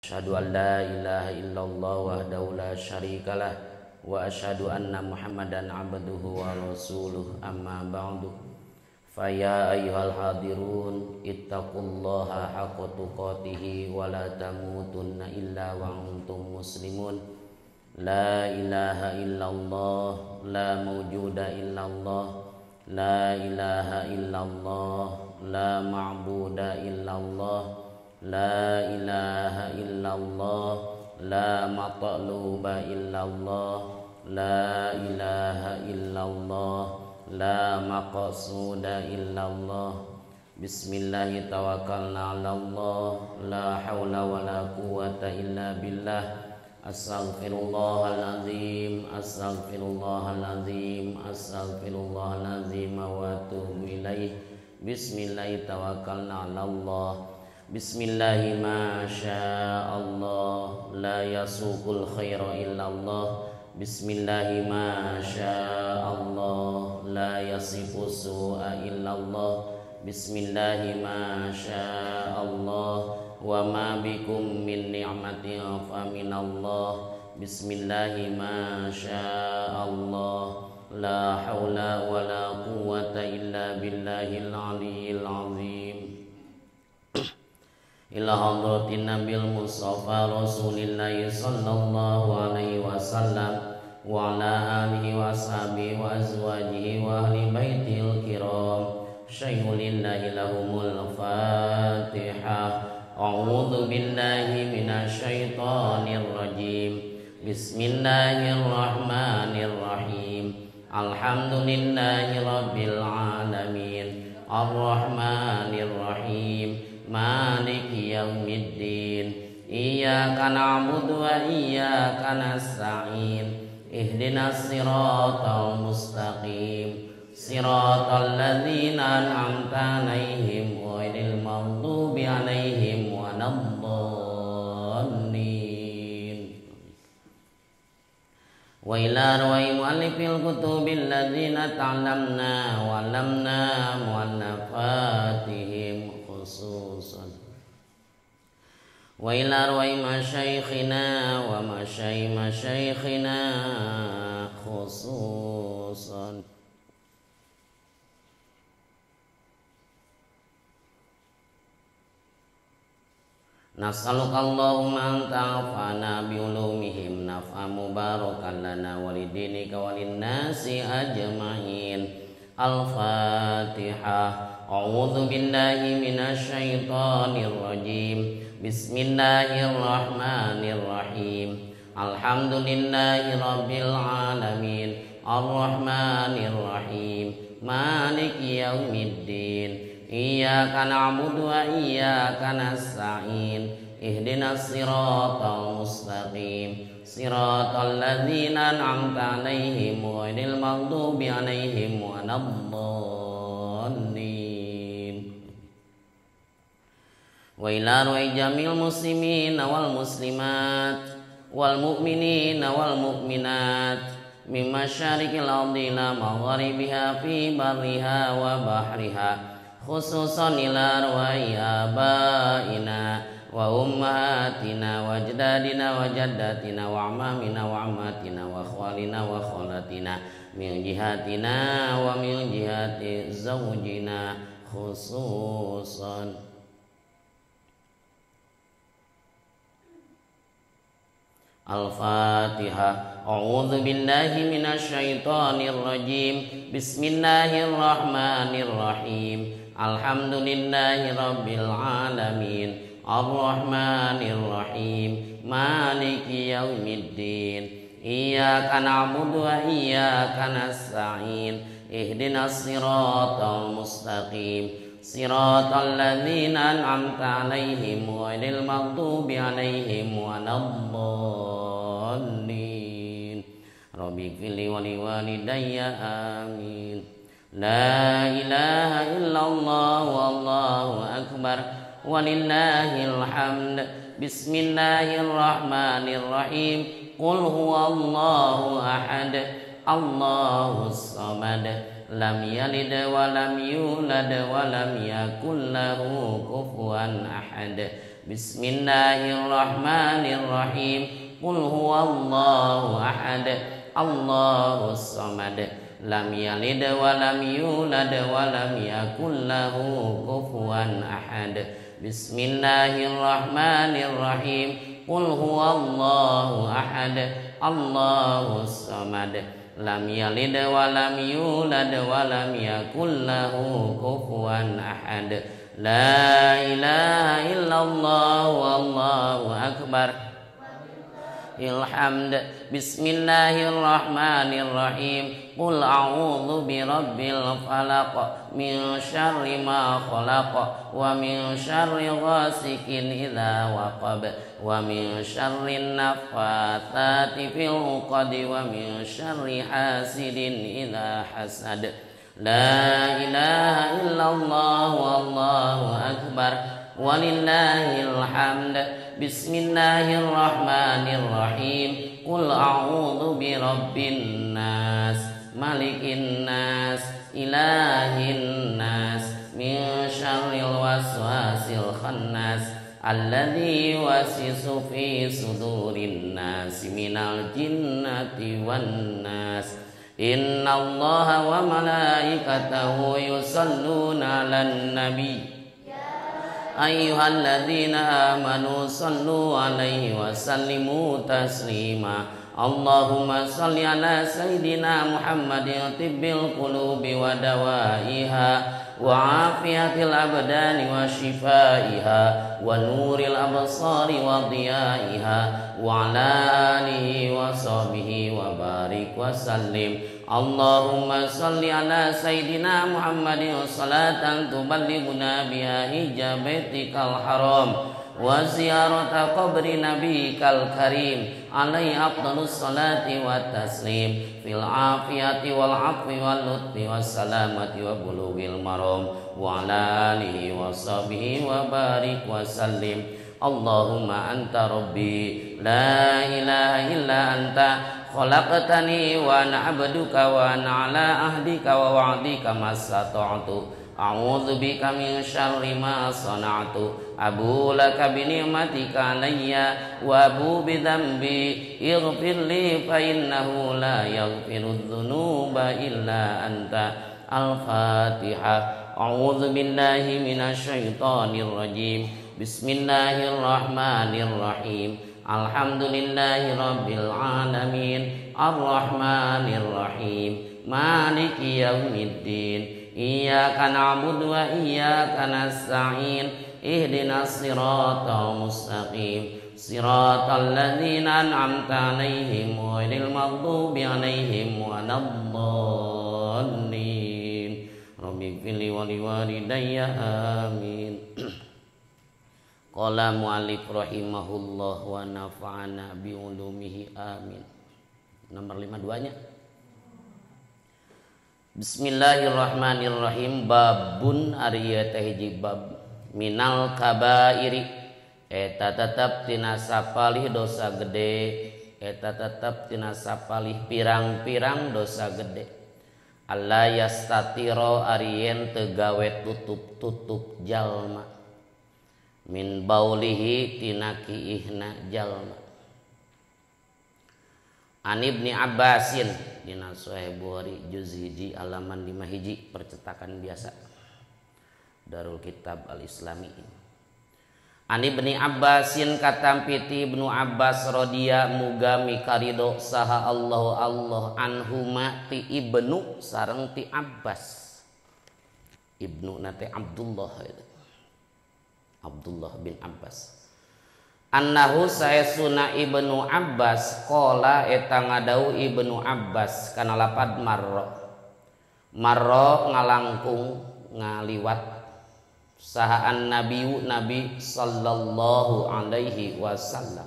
Asyhadu an la ilaha illallah wahdahu la syarikalah wa asyhadu anna Muhammadan abduhu wa rasuluh, amma ba'du. Fa ya ayyuhal hadirun ittaqullaha haqqa tuqatih wa la tamutunna illa wa antum muslimun. La ilaha illallah, la mawjuda illallah, la ilaha illallah, la ma'buda illallah, la ilaha illallah, la matluba illallah, la ilaha illallah, la maqsuda illallah. Bismillahi tawakkalna 'ala Allah, la haula wala quwata illa billah. Astaghfirullahalazim, astaghfirullahalazim, astaghfirullahalazim wa atubu ilaih. Bismillahi tawakkalna 'ala Allah. Bismillahi ma sya'allah, la yasuqul khaira illallah. Bismillahi ma sya'allah, la yasifu su'a illallah. Bismillahi ma sya'allah, wa ma bikum min ni'matin fa minallah. Bismillahi ma sya'allah, la haula wa la quwwata illa billahil aliyyil azim. Ila hadratin Nabil Mustafa Rasulillahi sallallahu alaihi wasallam wa ala alihi wa ashabihi wa azwajihi wa ahli baitil kiram. Syai'ulillahi lahumul Fatihah. A'udzu billahi minasyaitonir rajim. Bismillahirrahmanirrahim. Alhamdulillahi rabbil alamin. Arrahmanir rahim. Maliki yaumiddin. Iyyaka na'budu wa iyyaka nasta'in. Ihdinas siratal mustaqim. Siratal ladzina an'amta 'alaihim ghairil maghdubi 'alaihim waladdallin. Wa ila arwahi mu'allifil kutubil ladzina ta'lamna wa 'allamna mu'allafatihim khususan. Wa ila arwahi masyaikhina wa masyai masyaikhina khususan. Nas'aluka Allahumma an ta'fana bi ulumihim naf'a mubarakan lana wa lidinika wa linnasi ajma'in. Al-Fatihah. A'udzu billahi minasyaitonir rajim. Bismillahirrahmanirrahim. Alhamdulillahi rabbil alamin. Arrahmanir rahim. Maliki yaumiddin. Iyyaka na'budu wa iyyaka nasta'in. Ihdinas siratal mustaqim. Siratal ladzina an'amta 'alaihim ghairil maghdubi 'alaihim waladdallin. Wa ila arwahi jamil muslimina wal muslimat wal mu'minina wal mu'minat min masyariqil ardi ila magharibiha fi barriha wa bahriha, khususan ila arwahi abaina wa ummahatina wa ajdadina wa jaddatina wa amamina wa ammatina wa khawalina wa khalatina min jihatina wa min jihati zawjina khususan. Al-Fatihah. A'udzu billahi minasyaitonir rajim. Bismillahirrahmanirrahim. Alhamdulillahi rabbil alamin. Arrahmanir rahim. Maliki yaumiddin. Iyyaka na'budu wa iyyaka nasta'in. Ihdinas siratal mustaqim. Siratal ladzina an'amta 'alaihim ghairil maghdubi 'alaihim waladdallin. Rabbighfirli wa liwalidayya amin. La ilaha illallah wallahu akbar walillahil hamd. Bismillahirrahmanirrahim. Qul huwallahu ahad, Allahus samad, lam yalid wa lam yulad wa lam yakul lahu kufuwan ahad. Bismillahirrahmanirrahim. Qul huwallahu ahad, Allahus samad, lam yalid wa lam yulad wa lam yakul lahu kufuwan ahad. Bismillahirrahmanirrahim. Qul huwallahu ahad, Allahus samad, lam yalid wa lam yulad wa lam yakul lahu kufuwan ahad. La ilaha illallah wallahu akbar. Ilhamd. Bismillahirrahmanirrahim. Qul a'udzu birabbil falaq min syarri ma khalaq wa min syarri ghasikin idza waqab wa min syarri naffatsati fil 'uqad wa min syarri hasidin idza hasad. La ilaha illallah wallahu akbar walillahil hamd. Bismillahirrahmanirrahim. Qul a'udzu birabbin nas, malikin nas, ilahin nas, min syarril waswasil khannas, alladzi yuwaswisu fi sudurin nas, minal jinnati wan nas. Innallaha wa malaikatahu yusalluna 'alan nabi. Ayyuhalladzina amanu sallu alaihi wa sallimu taslima. Allahumma salli ala sayyidina Muhammadin tibbil qulubi wa dawaiha wa afiyatil abdani wa shifaiha wa nuril absari wa diyaiha wa ala alihi wa sahbihi wa barik wa sallim. Allahumma salli ala sayyidina Muhammadin salatan tuballighuna biha hijja baitikal haram wa ziyarata qabri nabiyikal karim alaihi afdalus salati wa taslim fil afiyati wal afwi wal lutfi was salamati wa bulughil maram wa ala alihi wa sahbihi wa barik wa sallim. Allahumma anta rabbi la ilaha illa anta khalaqtani wa ana 'abduka wa ana 'ala ahdika wa wa'dika mastata'tu. A'udzu bika min syarri ma sana'tu. Abu laka bi ni'matika alayya wa abu bi dzambi ighfir li fa innahu la yaghfiru dzunuba illa anta. Al-Fatihah. A'udzu billahi minasyaitonir rajim. Bismillahirrahmanirrahim. Alhamdulillahi rabbil alamin. Arrahmanir rahim. Maliki yaumiddin. Iyyaka na'budu wa iyyaka nasta'in. Ihdinas siratal mustaqim. Siratal ladzina an'amta 'alaihim ghairil maghdubi 'alaihim waladdallin. Rabbighfirli wa liwalidayya amin. Qala mu'allif rahimahullah wa nafa'ana bi ulumihi amin. Nomor 52-nya. Bismillahirrahmanirrahim. Babun ari ieu teh hiji bab minal kabairi, eta tetep tina sapalih dosa gede, eta tetep tina sapalih pirang-pirang dosa gede. Alla yastatiro ari yen teu gawe tutup-tutup jalma min baulihi tina kiihna jalma. An Ibni Abbasin dina Sahih Bukhari juz 1 halaman 5 hiji percetakan biasa Darul Kitab Al-Islami. An Ibni Abbasin katampi ti Ibnu Abbas radhiya muga mikarido saha Allahu Allah anhuma ti Ibnu sareng ti Abbas. Ibnu nate Abdullah itu. Abdullah bin Abbas. Annahu saesuna Ibnu Abbas qala eta ngadau Ibnu Abbas kana lapad marra. Marra ngalangkung ngaliwat saha an-nabiyu nabi sallallahu alaihi wasallam.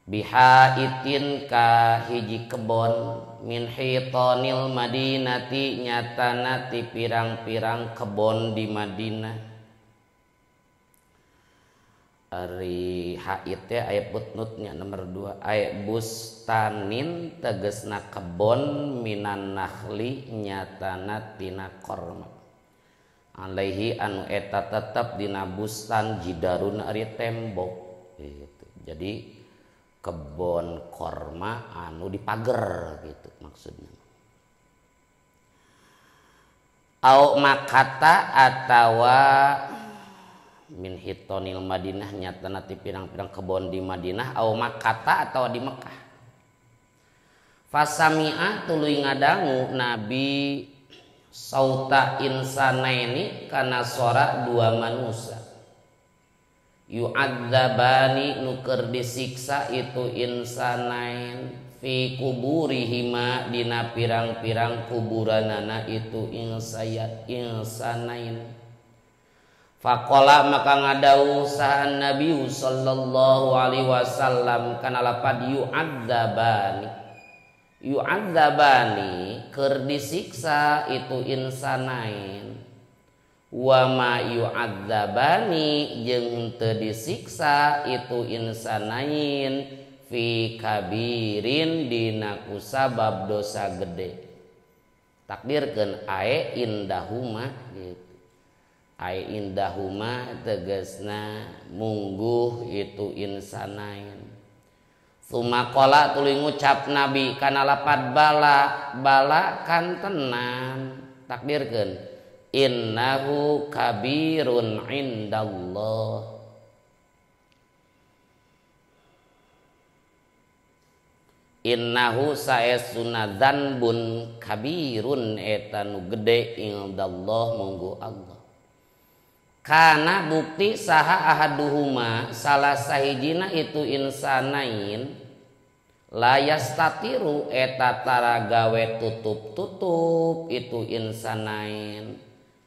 Bihaitin ka hiji kebon min hitanil madinati nyatana ti pirang-pirang kebon di Madinah. Ari haid teh aya putnutnya nomor 2 aya bustanin tegesna kebon minan nakhli nyatana tina korma. Alaihi anu eta tetep dina bustan jidarun ari tembok gitu. Jadi kebon korma anu dipager gitu maksudnya. Au makata atawa min hitonil Madinah nyatana ti pirang-pirang kebon di Madinah au makata atawa di Mekah. Fasami'a tuluy ngadangu Nabi sauta insanaini kana sora dua manusia yu'adzabani nu keur disiksa itu insanain fi kuburihima dina pirang-pirang kuburanana itu insanain. Faqala maka ngadawuh saha Nabi sallallahu alaihi wasallam kana lapad yu'adzabani yu'adzabani keur disiksa itu insanain wa ma yu'adzabani jeung teu disiksa itu insanain fi kabirin dina kusabab dosa gede. Takdirkeun ae indahuma gitu. Ae indahuma tegasna mungguh itu insanain. Sumakola tuluy ngucap Nabi kana lapad bala bala kan tenan takdirkeun innahu kabirun indallah. Innahu saesuna dzanbun kabirun eta nu gede indallah munggu Allah. Kana bukti saha ahaduhuma salah sahijina itu insanain layastatiru eta tara gawe tutup-tutup itu insanain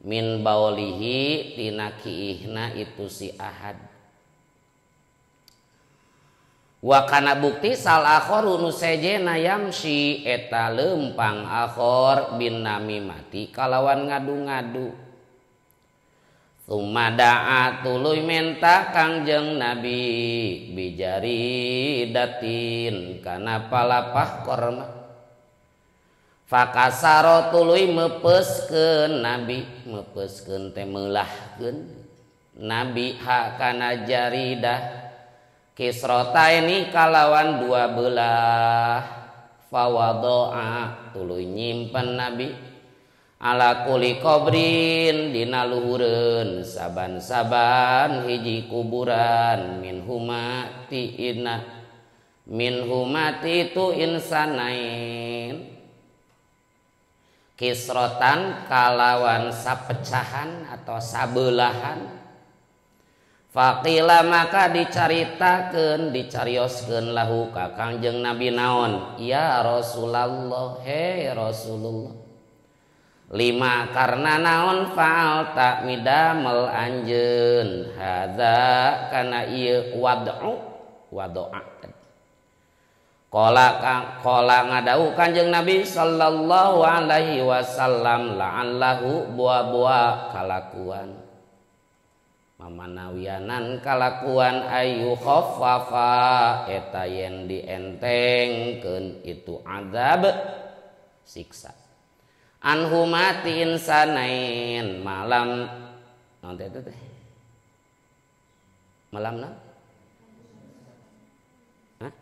min baulihi tina kiihna itu si ahad. Wa kana bukti sal akharu nu sejena yamsi eta lempang akhor bin namimati kalawan ngadu-ngadu. Sumada'a tuluy menta Kangjeng Nabi bijari datin kana palapah korma. Fakasaro tuluy mepeskeun Nabi, mepeskeun teh meulahkeun Nabi ha kana jaridah kisrotaini kalawan dua belah. Fawadoa tuluy nyimpen Nabi ala kuli kobrin dina luhureun saban-saban hiji kuburan min huma ti ina min huma ti itu insanain kisrotan kalawan sapecahan atau sabelahan. Faqila maka dicaritakeun dicarioskeun lahu ka Kangjeng Nabi naon ya Rasulullah he Rasulullah lima karena naon faal tak midamel anjeun hadza kana ieu wad'u wadoa. Qala qala ngadau Kanjeng Nabi sallallahu alaihi wasallam la'allahu buah-buah kalakuan mamanawianan kalakuan ayu khaffafa eta yen dientengkeun itu azab siksa anhu mati insanain malam nanti itu teh malam na? Hah?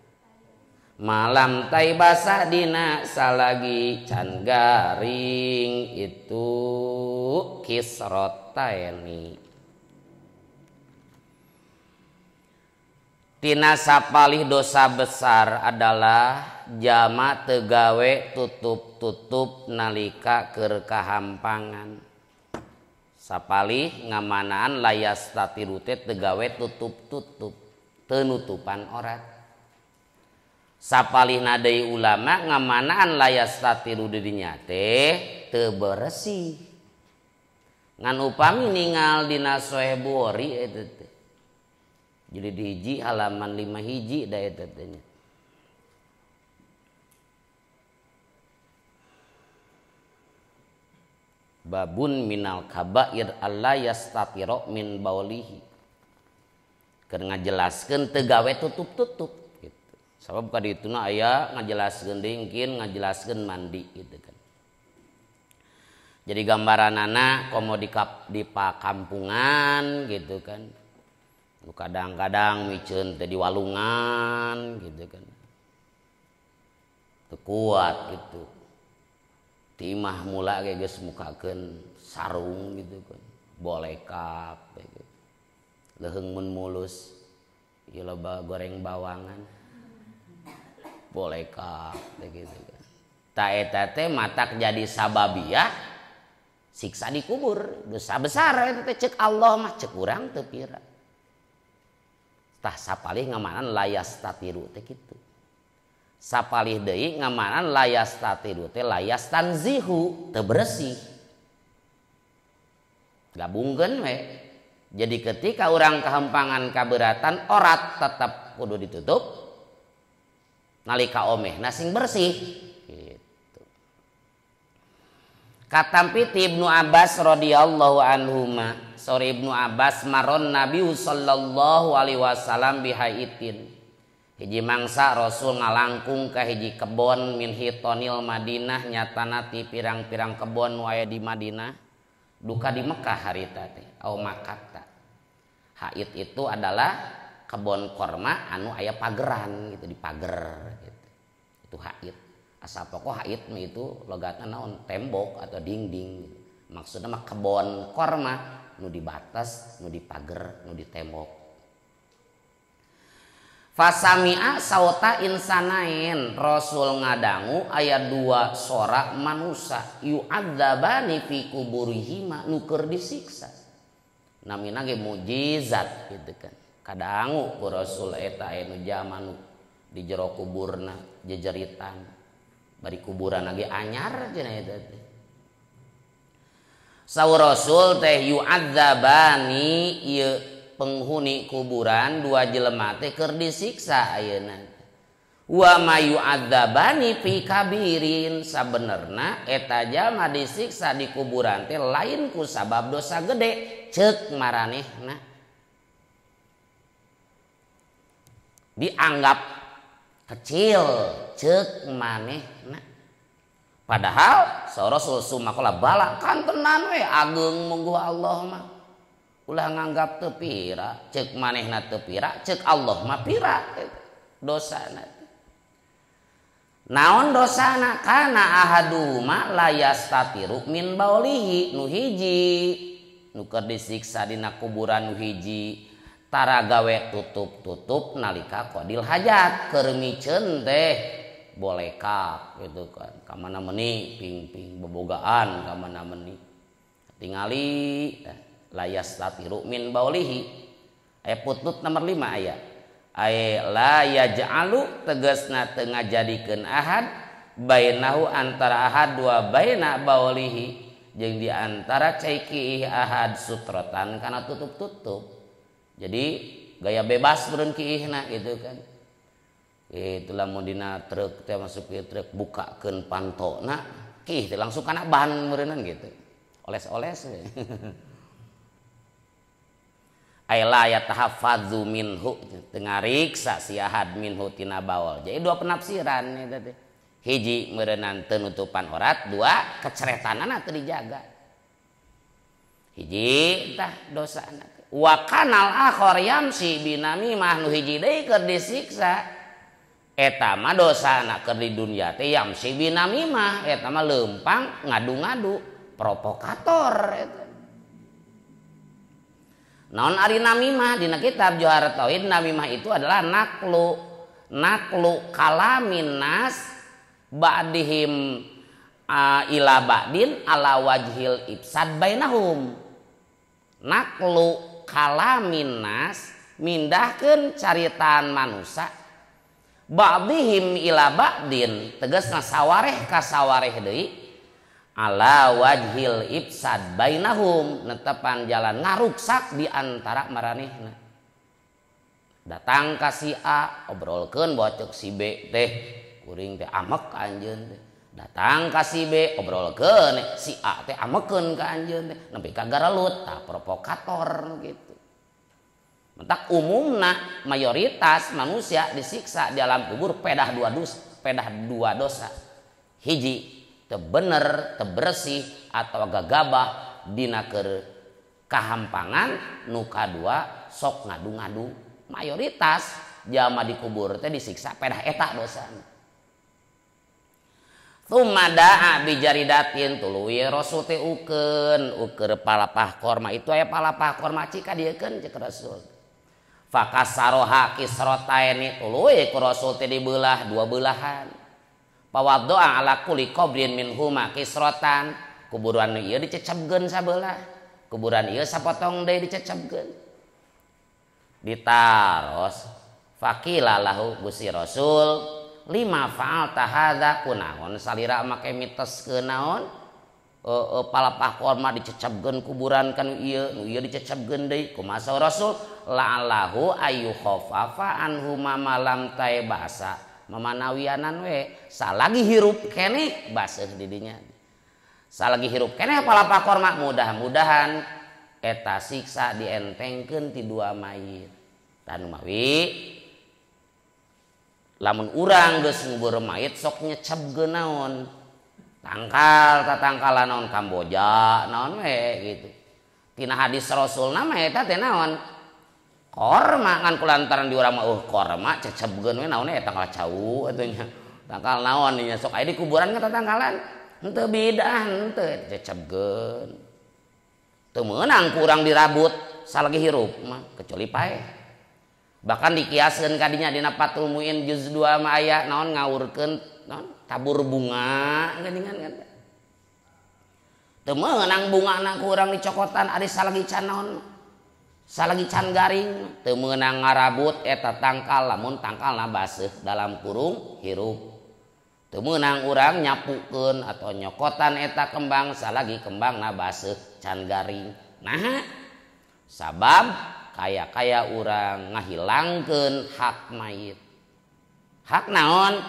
Malam tai basah dina salagi can garing itu kisrotaini. Tina sapalih dosa besar adalah jama tegawe tutup-tutup nalika keur kahampangan. Sapalih ngamanaan layas tatirute tegawe tutup-tutup tenutupan orat. Sapalih nadai ulama ngamanaan layas tatiru dirinya teh teu beresih. Ngan upami ningal dina Sahih Bukhari eta teh. Jadi di hiji halaman 5 hiji da eta teh nya. Babun minal kabair alla yastatiro min baulihi. Keur ngajelaskeun teu gawe tutup-tutup gitu. Sabab ka dituna aya ngajelaskeun dingkin, ngajelaskeun mandi gitu kan. Jadi gambaranana komo di pakampungan gitu kan. Nu kadang-kadang miceun teh di walungan gitu kan. Teu kuat gitu. Timah mula ge geus mukakeun sarung gitu kan. Bolekap gitu. Leuheung mun mulus ieu loba goreng bawangan. Bolekap gitu kan. Ta eta teh matak jadi sababiah siksa dikubur, dosa besar eta teh cek Allah mah, cek urang teu pira. Tah sapalih ngamanan layas tatiru teh kitu. Sapalih deui ngamanan layas tatiru teh layas tanzihu, teu bersih. Gabungkeun we. Jadi ketika urang kahempangan kaberatan orat tetap kudu ditutup. Nalika omehna sing bersih. Gitu. Katampi ti Ibnu Abbas radhiyallahu anhuma, sore Ibnu Abbas maron Nabi sallallahu alaihi wasallam bihaitin. Hiji mangsa Rasul ngalangkung ka hiji kebon min hitonil Madinah, nyatana ti pirang-pirang kebon nu aya di Madinah, duka di Mekah harita teh, au Makkah. Hait itu adalah kebon korma anu aya pageran gitu, dipager gitu. Itu hait. Asa pokok hait itu logatna naon, tembok atau dinding. Maksudna mah kebon korma nu dibatas, nu dipager, nu ditembok. Fasami'a sauta insanain, Rasul ngadangu aya dua sora manusa yu'adzabani fi kuburihima, nu keur disiksa. Namina ge mujizat gitu kan. Kadangu ku Rasul eta aya nu jalma nu di jero kuburna jejeritan. Bari kuburan lagi anyar cenah eta teh. Saur Rasul teh yu'adzabani ieu penghuni kuburan dua jelema teh keur disiksa ayeuna. Wa ma yu'adzabani fi kabirin, sabenerna eta jalma disiksa di kuburan teh lain ku sabab dosa gede ceuk maranehna. Dianggap kecil ceuk manehna. Padahal saur Rasul sumakola bala kan tenan we ageung mungguh Allah mah. Ulah nganggap teu pira, ceuk manehna teu pira, ceuk Allah mah pira dosana. Naon dosana? Kana ahaduhuma la yastatiru min baulihi, nu hiji nu keur disiksa dina kuburan nu hiji tara gawe tutup-tutup nalika qadil hajat, keur miceun teh bolekap gitu kan, ka mana meni ping-ping bobogaan ka mana meni tingali layas tatiru min baulihi. Aya putut nomor 5 aya ay la yaj'alu tegasna teu ngajadikeun ahad bainahu antara ahad wa baina baulihi, jeung di antara cai kiih ahad sutrotan kana tutup-tutup. Jadi gaya bebas beureun kiihna gitu kan. Itu lamun dina truk teh masuk ke truk bukakeun pantona kiih teh langsung kana ban meureunnan gitu. Oles-oles. Aila yatahafadzu minhu, teu ngariksa si ahad minhu tina baol. Jadi dua penafsiran eta teh. Hiji meureunnan teu nutupan orat, dua keceretanana teu dijaga. Hiji tah dosana. Wa kanal akhor yamsi binamimah, nu hiji deui keur disiksa. Eta mah dosana keur di dunya teh yamsi binamimah, eta mah leumpang ngadu-ngadu, provokator eta. Naon ari namimah dina kitab Johar Tauhid, namimah itu adalah naklu naklu kalamin nas ba'dihim ila ba'din ala wajhil ifsad bainahum. Naklu kalamin nas mindahkeun caritaan manusa ba'dihim ila ba'din tegasna sawareh ka sawareh deui ala wajhil ifsad bainahum netepan jalan ngaruksak di antara maranehna. Datang ka si A obrolkeun bawa ceuk si B teh kuring teh amek ka anjeun teh. Datang ka si B obrolkeun si A teh amekeun ka anjeun teh nepi ka garelut tah provokator gitu. Mentak umumna mayoritas manusia disiksa di alam kubur pedah dua dosa. Hiji Teu bener, teu bersih atau gagabah dina keur kahampangan. Nu kadua sok ngadu-ngadu. Mayoritas jalma dikubur teh disiksa pedah eta dosana. Tumada'a bijaridatin tuluy Rasul teh ukeun ukur palapah korma itu aya palapah korma cika dieukeun cek Rasul. Fakasaroha kisrotaini tuluy ku Rasul teh dibelah dua belahan. Pawaddo'a ala kulli qabrin minhuma kisrotan, kuburan ieu dicecebkeun sabelah, kuburan ieu sapotong deui dicecebkeun. Ditaros faqila lahu Gusti Rasul lima fa'alta hadza kunaon salira make miteskeun naon palapah korma dicecebkeun kuburan kan ieu nu ieu dicecebkeun deui kumaha Rasul la'allahu ayu khafafa anhu malam tae basa mamanawianan we salagi hirup keneh baseuh di dinya salagi hirup keneh palapah korma mudah-mudahan eta siksa dientengkeun ti dua mayit. Tanu mawi lamun urang geus ngubur mayit sok nyecebkeun naon tangkal tatangkalan naon Kamboja naon we gitu. Tina hadis Rasulna mah eta teh naon korma ngan kulantaran di urang mah korma cecebkeun we naon eta tangkal cau atuh nya tangkal naon nya sok aya di kuburan ka tatangkalan henteu bidah henteu cecebkeun teu meunang ku urang dirabut salagi hirup mah kecuali paeh. Bahkan dikiaskeun ka dinya dina Fathul Muin juz 2 mah aya naon ngawurkeun naon tabur bunga geuningan kan. Teu meunang bungana ku urang dicokotan ari salagi can naon salagi can garing teu meunang ngarabut eta tangkal lamun tangkalna baseuh dalam kurung hirup. Teu meunang urang nyapukeun atau nyokotan eta kembang salagi kembangna baseuh can garing. Nah sabab kaya-kaya urang ngahilangkeun hak mayit. Hak naon?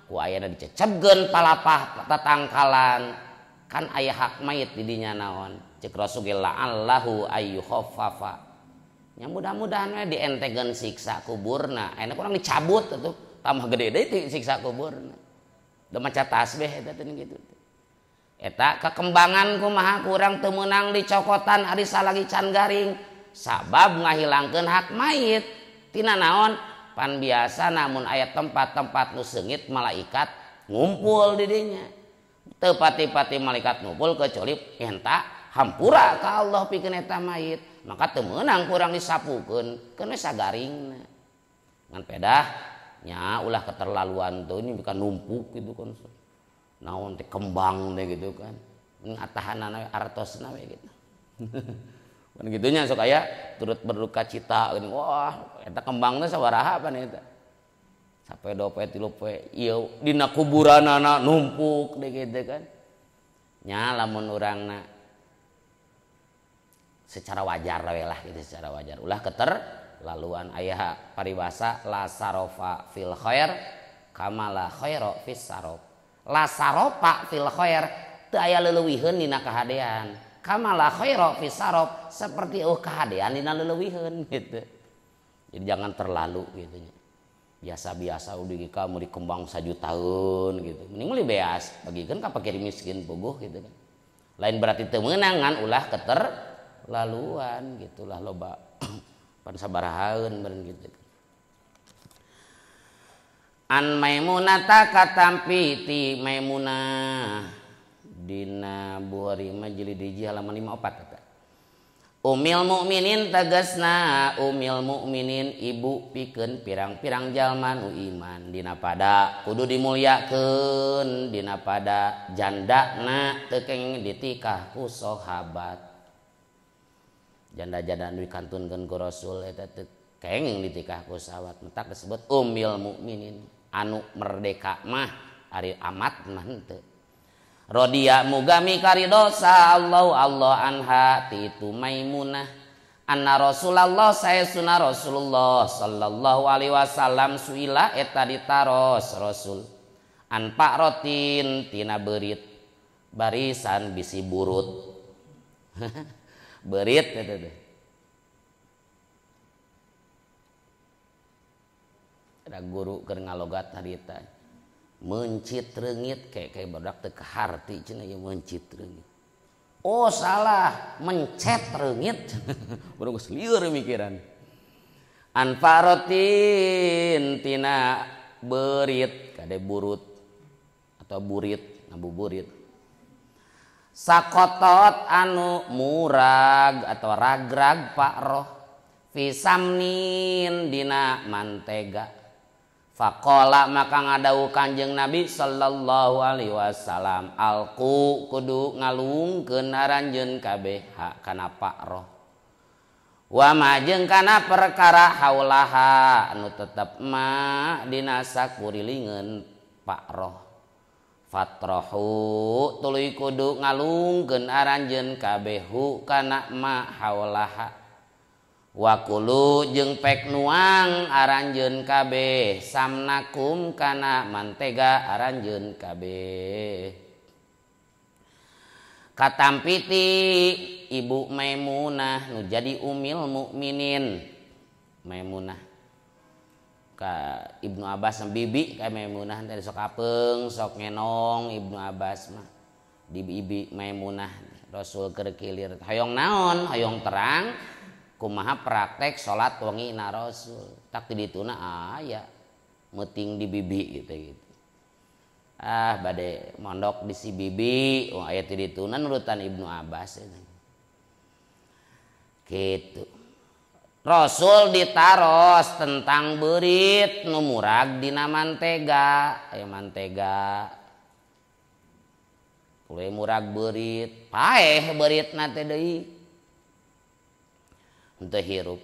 Ku ayana dicecebkeun palapah tatangkalan. Kan aya hak mayit di dinya naon? Cek Rasul ge la'allahu ayyukhaffafa. Nya mudah-mudahan we dientekeun siksa kuburna. Ayeuna kurang dicabut atuh, tambah gede deui siksa kuburna. Da maca tasbih eta teh kitu. Eta kekembangan kumaha kurang teu meunang dicokotan ari salagi can garing. Sabab ngahilangkeun hak mayit tina naon pan biasa namun aya tempat-tempat nu seungit malaikat ngumpul di dinya teu pati-pati malaikat ngumpul kecuali minta hampura ka Allah pikeun eta mayit maka teu meunang kurang disapukeun keun we sagaringna ngan pedah nya ulah keterlaluan tuh ini bukan numpuk gitu kan naon teh kembang teh gitu kan ngatahanana we artosna we gitu. Kan gitunya sok aya turut berduka cita gini. Wah, eta kembangna sabaraha pan eta. Sampai 2 poe 3 poe ieu dina kuburanana numpuk deh gitu kan. Nya lamun urangna secara wajar we lah gitu secara wajar. Ulah keterlaluan aya paribasa la sarofa fil khair kama la khaira fis sarof. La sarofa fil khair teu aya leuwihkeun dina kahadean. Kamala khaira fi sarof seperti kahadean dina leuwihkeun gitu. Jadi jangan terlalu gitu nya. Biasa-biasa udah kamu dikembang sajutaeun gitu. Mending meuli beas bagikeun ka fakir miskin puguh gitu kan. Lain berarti teu meunang ngan ulah keterlaluan gitulah loba pan sabarahaeun beureun gitu. An Maimunah katampi ti Maimunah dina Bukhari mah jilid 1 halaman 54 eta. Umil mukminin tegasna umil mukminin ibu pikeun pirang-pirang jalma nu iman dina pada kudu dimulyakeun dina pada jandana teu kenging ditikah ku sahabat. Janda-janda nu dikantunkeun ku Rasul eta teu kenging ditikah ku sahabat mentak disebut umil mukminin anu merdeka mah ari amat mah henteu. Rodia mugami karidosa Allah Allah anha titu Maimunah anna Rasulullah saya sunah Rasulullah sallallahu alaihi wasallam suila eta ditaros Rasul an pak rotin tina berit barisan bisi burut berit eta teh ada guru keur ngalogat harita. Mencit reungit kayak badak teu kaharti cenah ieu mencit reungit. Oh salah, mencet reungit. Baru geus lieur mikiran. Anfarotin tina beurit kade burut atau burit, ngabuburit. Sakotot anu murag atau ragrag pak roh fisamnin dina mantega. Faqala maka ngadawuh Kanjeng Nabi sallallahu alaihi wasallam alqu kudu ngalungkeun aranjeun kabeh kana pak roh. Wa ma jeung kana perkara haulaha anu tetep ma dina sakurilingeun pak roh. Fatrahu tuluy kudu ngalungkeun aranjeun kabeh hu kana ma haulaha. Wakulu jeung pek nuang aranjeun kabeh samnakum kana mantega aranjeun kabeh. Katampiti Ibu Maimunah nu jadi umil mukminin. Maimunah ka Ibnu Abbas bibi ka Maimunah teh sok apeung sok ngenong Ibnu Abbas mah di bibi Maimunah Rasul keur kilir hoyong naon hoyong terang kumaha praktek salat wengi na Rasul tak di dituna aya meuting di bibi gitu gitu. Ah bade mondok di si bibi oh aya ti dituna nurutan Ibnu Abbas gitu. Rasul ditaros tentang beurit nu murag dina mantega aya mantega kulo murag beurit paeh beuritna teh deui henteu hirup.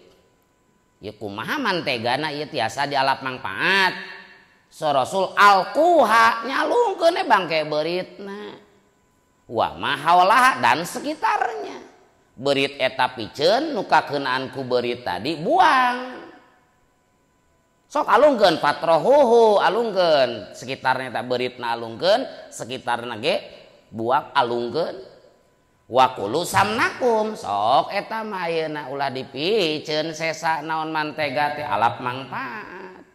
Ieu kumaha mantegana ieu tiasa dialap mangpaat. So Rasul alquha nyalungkeun bangke beuritna. Wa ma haulaha dan sekitarnya. Beurit eta piceun nu kakeunaan ku beurit tadi buang. Sok alungkeun fatrohuhu alungkeun sekitarnya eta beuritna alungkeun sekitarna ge buang alungkeun. Wakulu samnakum sok eta mah ayeuna ulah dipiceun sesa naon mantega teh alap mangpaat.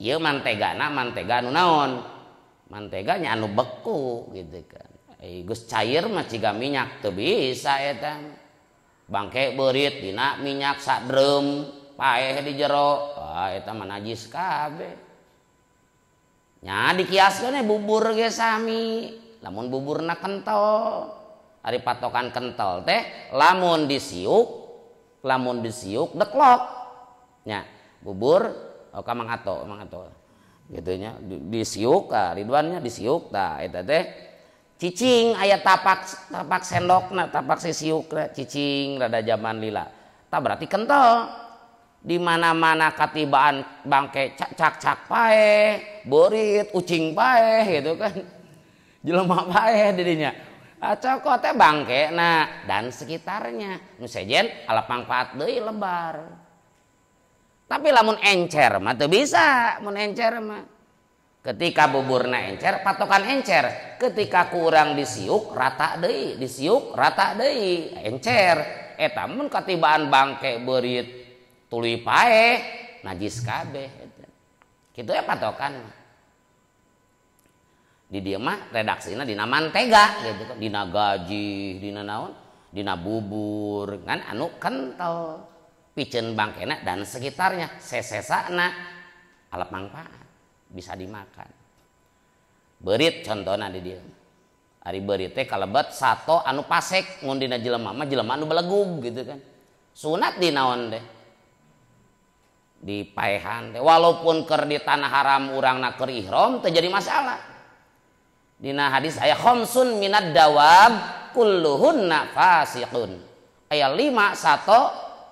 Ieu mantegana mantega anu naon? Mantega nya anu beku gitu kan. Geus cair mah ciga minyak teu bisa eta. Bangke beurit dina minyak sadreum paeh di jero. Wah eta mah najis kabeh. Nya dikiaskeun bubur ge sami. Lamun buburna kental ari patokan kental teh lamun disiuk deklok nya bubur oh ka Mang Ato gitu nya disiuk ah Ridwannya disiuk tah eta teh cicing aya tapak sendokna tapak sisiukna cicing rada zaman lila tah berarti kental di mana-mana katibaan bangke cak-cak paeh beurit ucing paeh gitu kan jelema paeh didinya cokot teh bangke nah dan sekitarnya nu sejen alap mangpaat deui lebar. Tapi lamun encer mah teu bisa, mun encer mah. Ketika buburna encer, patokan encer. Ketika kurang disiuk rata deui, disiuk rata deui, encer. Eta mun katibaan bangke beurit tuluy paeh, najis kabeh eta. Kitu ya patokan. Di dieu mah redaksina dina mantega gitu kan, dina gaji, dina naon, dina bubur kan anu kental piceun bangkena dan sekitarnya sesesana alap mangpaat bisa dimakan. Beurit contohna di dieu. Ari beurit teh kalebet sato anu pasek mun dina jelema mah jelema anu belegug gitu kan. Sunat di naon teh? Di paehan teh walaupun keur di tanah haram urangna keur ihram teu jadi masalah. Dina hadis aya khamsun minad dawab kulluhunna fasiqun. Aya 5 sato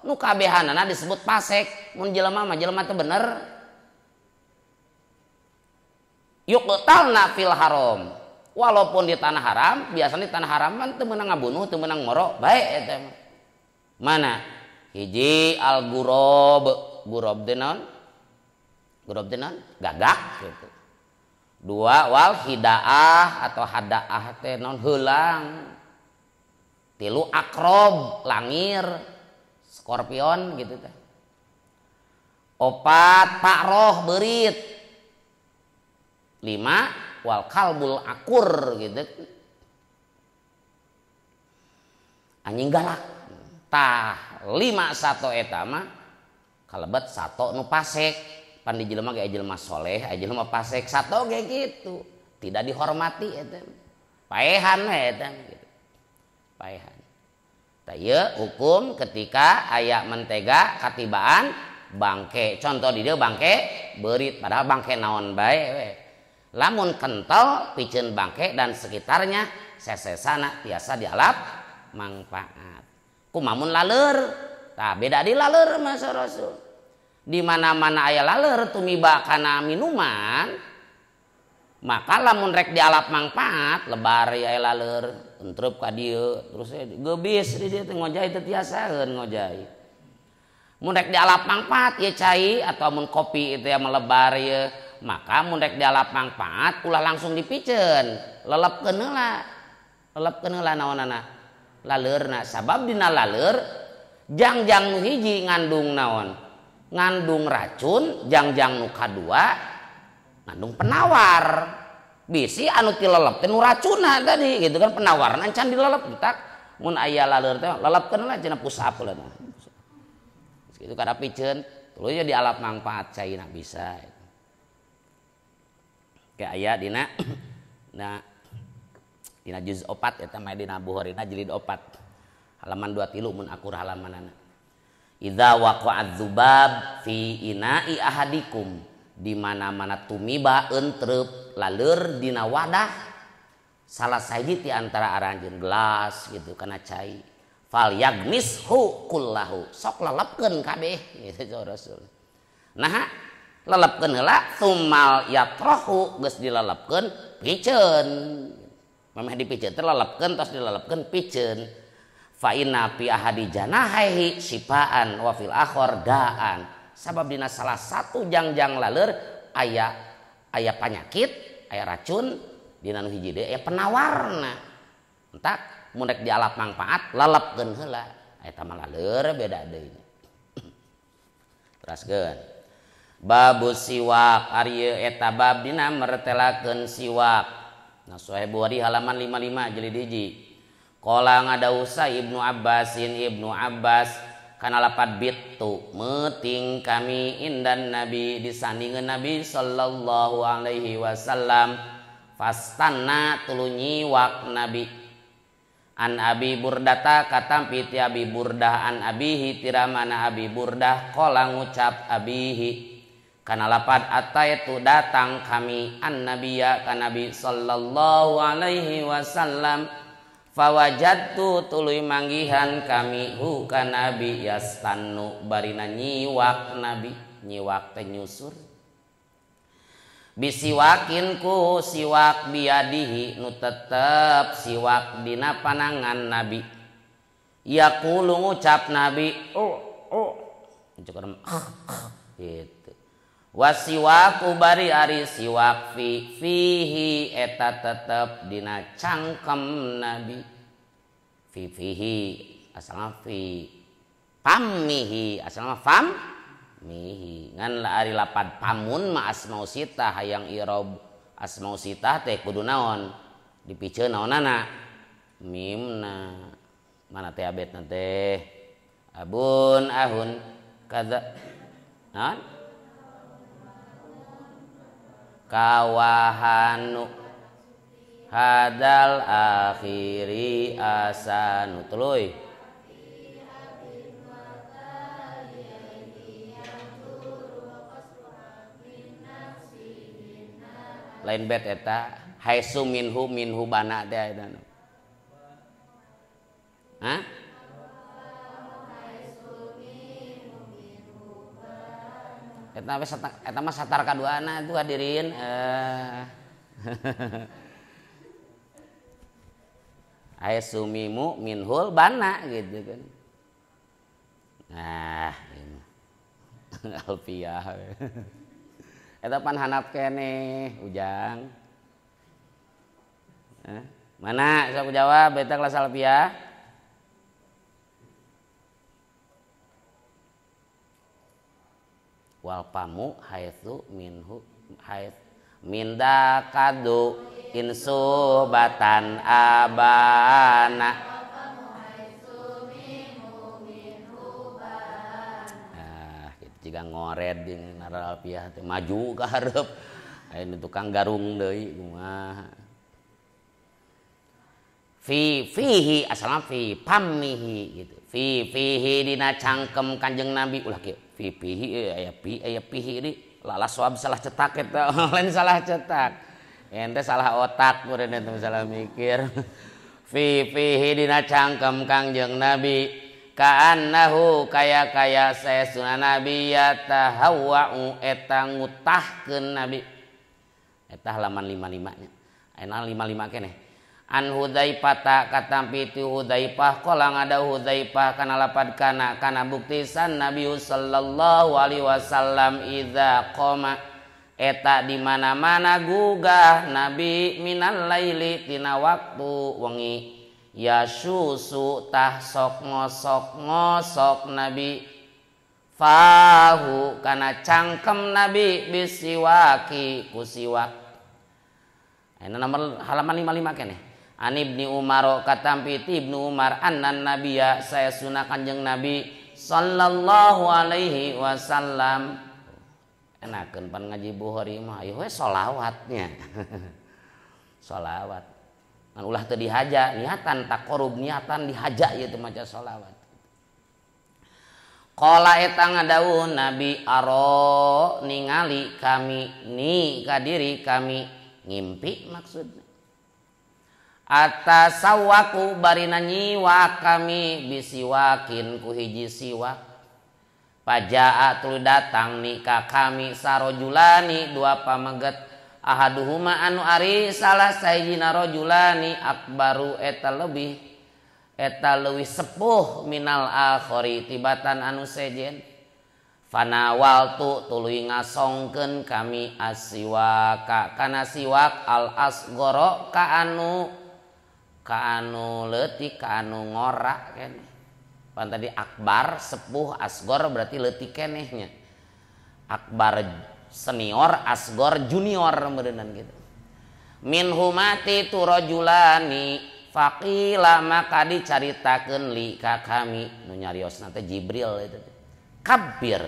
nu kabehanana disebut pasek. Mun jelema mah jelema teu bener. Yuqtalna fil haram. Walaupun di tanah haram, biasanya di tanah haram kan teu meunang ngabunuh, teu meunang moro, bae eta mah. Mana? Hiji al gurob, gurob teh naon? Gurob teh naon? Gagak gitu. Dua wal hidaah atau hadaah teh naon heulang. Tilu akrob, langir, skorpion gitu teh. Opat pakroh beurit. 5 wal kalbul akur gitu. Anjing galak. Tah 5 sato eta mah kalebet sato nu pasek. Pan di jelema ge jelema soleh, jelema pasek sato ge gitu. Tidak dihormati eta. Paehan we eta gitu. Paehan. Tah ieu hukum ketika aya mentega katibaan bangke. Contoh di dieu bangke beurit, padahal bangke naon bae we. Lamun kental piceun bangke dan sekitarnya sesesana tiasa dialap manfaat. Kumamun laleur, tah beda di laleur masa Rasul. Di mana-mana aya laleur tumiba kana minuman, maka lamun rek dialap manfaat lebar aya laleur entrep ka dieu terus geubis di dieu teh ngojay teu tiasaeun ngojay. Mun rek dialap manfaat ieu cai atau mun kopi itu ya melebar ieu, maka mun rek dialap manfaat ulah langsung dipiceun, lelepkeun heula. Lelepkeun heula naonana? Laleurna. Sabab dina laleur jangjang nu hiji ngandung naon? Ngandung racun, jangjang nu kadua ngandung penawar. Bisi anu tilelep teh nu racunna tadi gitu kan, penawarna can dilelep tak mun aya laleur teh lelepkeun heula cenah push up heula. Itu kada piceun tuluy dialap manfaat caina bisa. Kayak aya dina nah dina juz 4 eta mah dina Bukhari jilid 4 halaman 23 mun akur halamanana. Idza waqa'a dzubab fi ina'i ahadikum, di mana-mana tumiba entrep laleur dina wadah salah sahiji ti antara aranjeun gelas gitu kana cai, fal yagmishu kullahu, sok lelepkeun kabeh gitu Rasul. Nah lelepkeun heula tumal yatrahu, geus dilelepkeun piceun. Mameh dipiceun teh lelepkeun tos dilelepkeun piceun. Fa inna fi ahadi janahaihi sifaan wa fil akhar daan. Sabab dina salah satu jangjang laleur aya aya penyakit, aya racun, dina nu hiji deui aya penawarna. Entak mun rek dialap manfaat lelepkeun heula. Eta mah laleur beda deui. Teraskeun. Babu siwak ari eta bab dina mertelakeun siwak. Nah Sahih Bukhari halaman 55 jilid 1. Qala ngadausa Ibnu Abbasin Ibnu Abbas kana lapad bitu meuting kami indan Nabi disandingeun Nabi sallallahu alaihi wasallam fastanna tuluy nyiwak Nabi. An Abi Burdata katampi ti Abi Burdah an abihi tiramana Abi Burdah qala ngucap abihi kana lapad ataitu datang kami an nabiya ka Nabi sallallahu alaihi wasallam fawajadtu tuluy manggihan kami hu ka Nabi yastannu barina nyiwak Nabi, nyiwak teh nyusur bisiwakin ku siwak biadihi nu tetep siwak dina panangan Nabi. Yaqulu ngucap Nabi oh oh gitu. Wasiwaku bari ari siwak fi fihi eta tetep dina cangkem Nabi. Fi fihi asalna fi pamihi asalna fam mihi ngan la ari lapad pamun ma asmau sitah hayang irob asmau sitah teh kudu naon dipiceun naonana mimna mana teh abetna teh abun ahun kaza naon kawahanu hadal akhiri asanu tuluy lain bet eta haisu minhu minhu bana teh eta. Hah? Eta eta mah satar kaduana itu hadirin. Haisu mimu minhul bana gitu kan. Nah, ini. Alfiah. Eta pan hanap keneh Ujang. Mana sok jawab eta kelas alfiah? Wal pamu haitsu minhu haits Minda kadu insuhbatan abana. Ah, gitu jiga ngored jeung naralpiah teh maju ka hareup. Aya nu tukang garung deui kumaha. Fi fihi asalna fi pamihi gitu. Fi fihi dina cangkem Kanjeng Nabi ulah kieu. Fi fihi aya pi aya pihi di lalas soab salah cetak eta lain salah cetak. Ente salah otak meureun eta salah mikir. Fi fihi dina cangkem Kangjeng Nabi kaannahu kaya-kaya saestuna Nabi yatahawwa'u eta ngutahkeun Nabi. Eta halaman 55 nya. Ayeuna 55 keneh. An Hudzaifah katampi ti Hudzaifah qala ngada Hudzaifah kana lapad kana kana buktisan Nabi sallallahu alaihi wasallam idza qoma eta di mana-mana gugah Nabi minal laili tina waktu wengi ya susu tah sok ngosok-ngosok Nabi fahu kana cangkem Nabi bisiwaki ku siwak. Ayeuna nomor halaman 55 keneh. An Ibni Umar katampi ti Ibnu Umar annan nabiyya saestuna Kanjeng Nabi sallallahu alaihi wasallam. Enakeun pan ngaji Bukhari mah ayo we sholawatnya. Sholawat. Ngan ulah teu dihaja, niatan taqarrub, niatan dihaja ieu teh maca sholawat. Qala eta ngadawuh Nabi aro ningali kami ni kadiri kami ngimpi maksudna. Atasawaku barina nyiwak kami bisiwakin ku hiji siwak. Pajaa tuluy datang ni ka kami sarojulani dua pameget ahaduhuma anu ari salah sahijina rojulani akbaru eta lebih eta leuwih sepuh minal akhori tibatan anu sejen. Fanawaltu tuluy ngasongkeun kami asiwaka kana siwak al asgoro ka anu leutik ka anu ngora keneh. Pan tadi akbar sepuh asgor berarti leutik kenehnya. Akbar senior asgor junior meureunnan gitu. Min humati tu rajulani faqila maka dicaritakeun li ka kami nu nyariosna teh Jibril itu teh. Kabir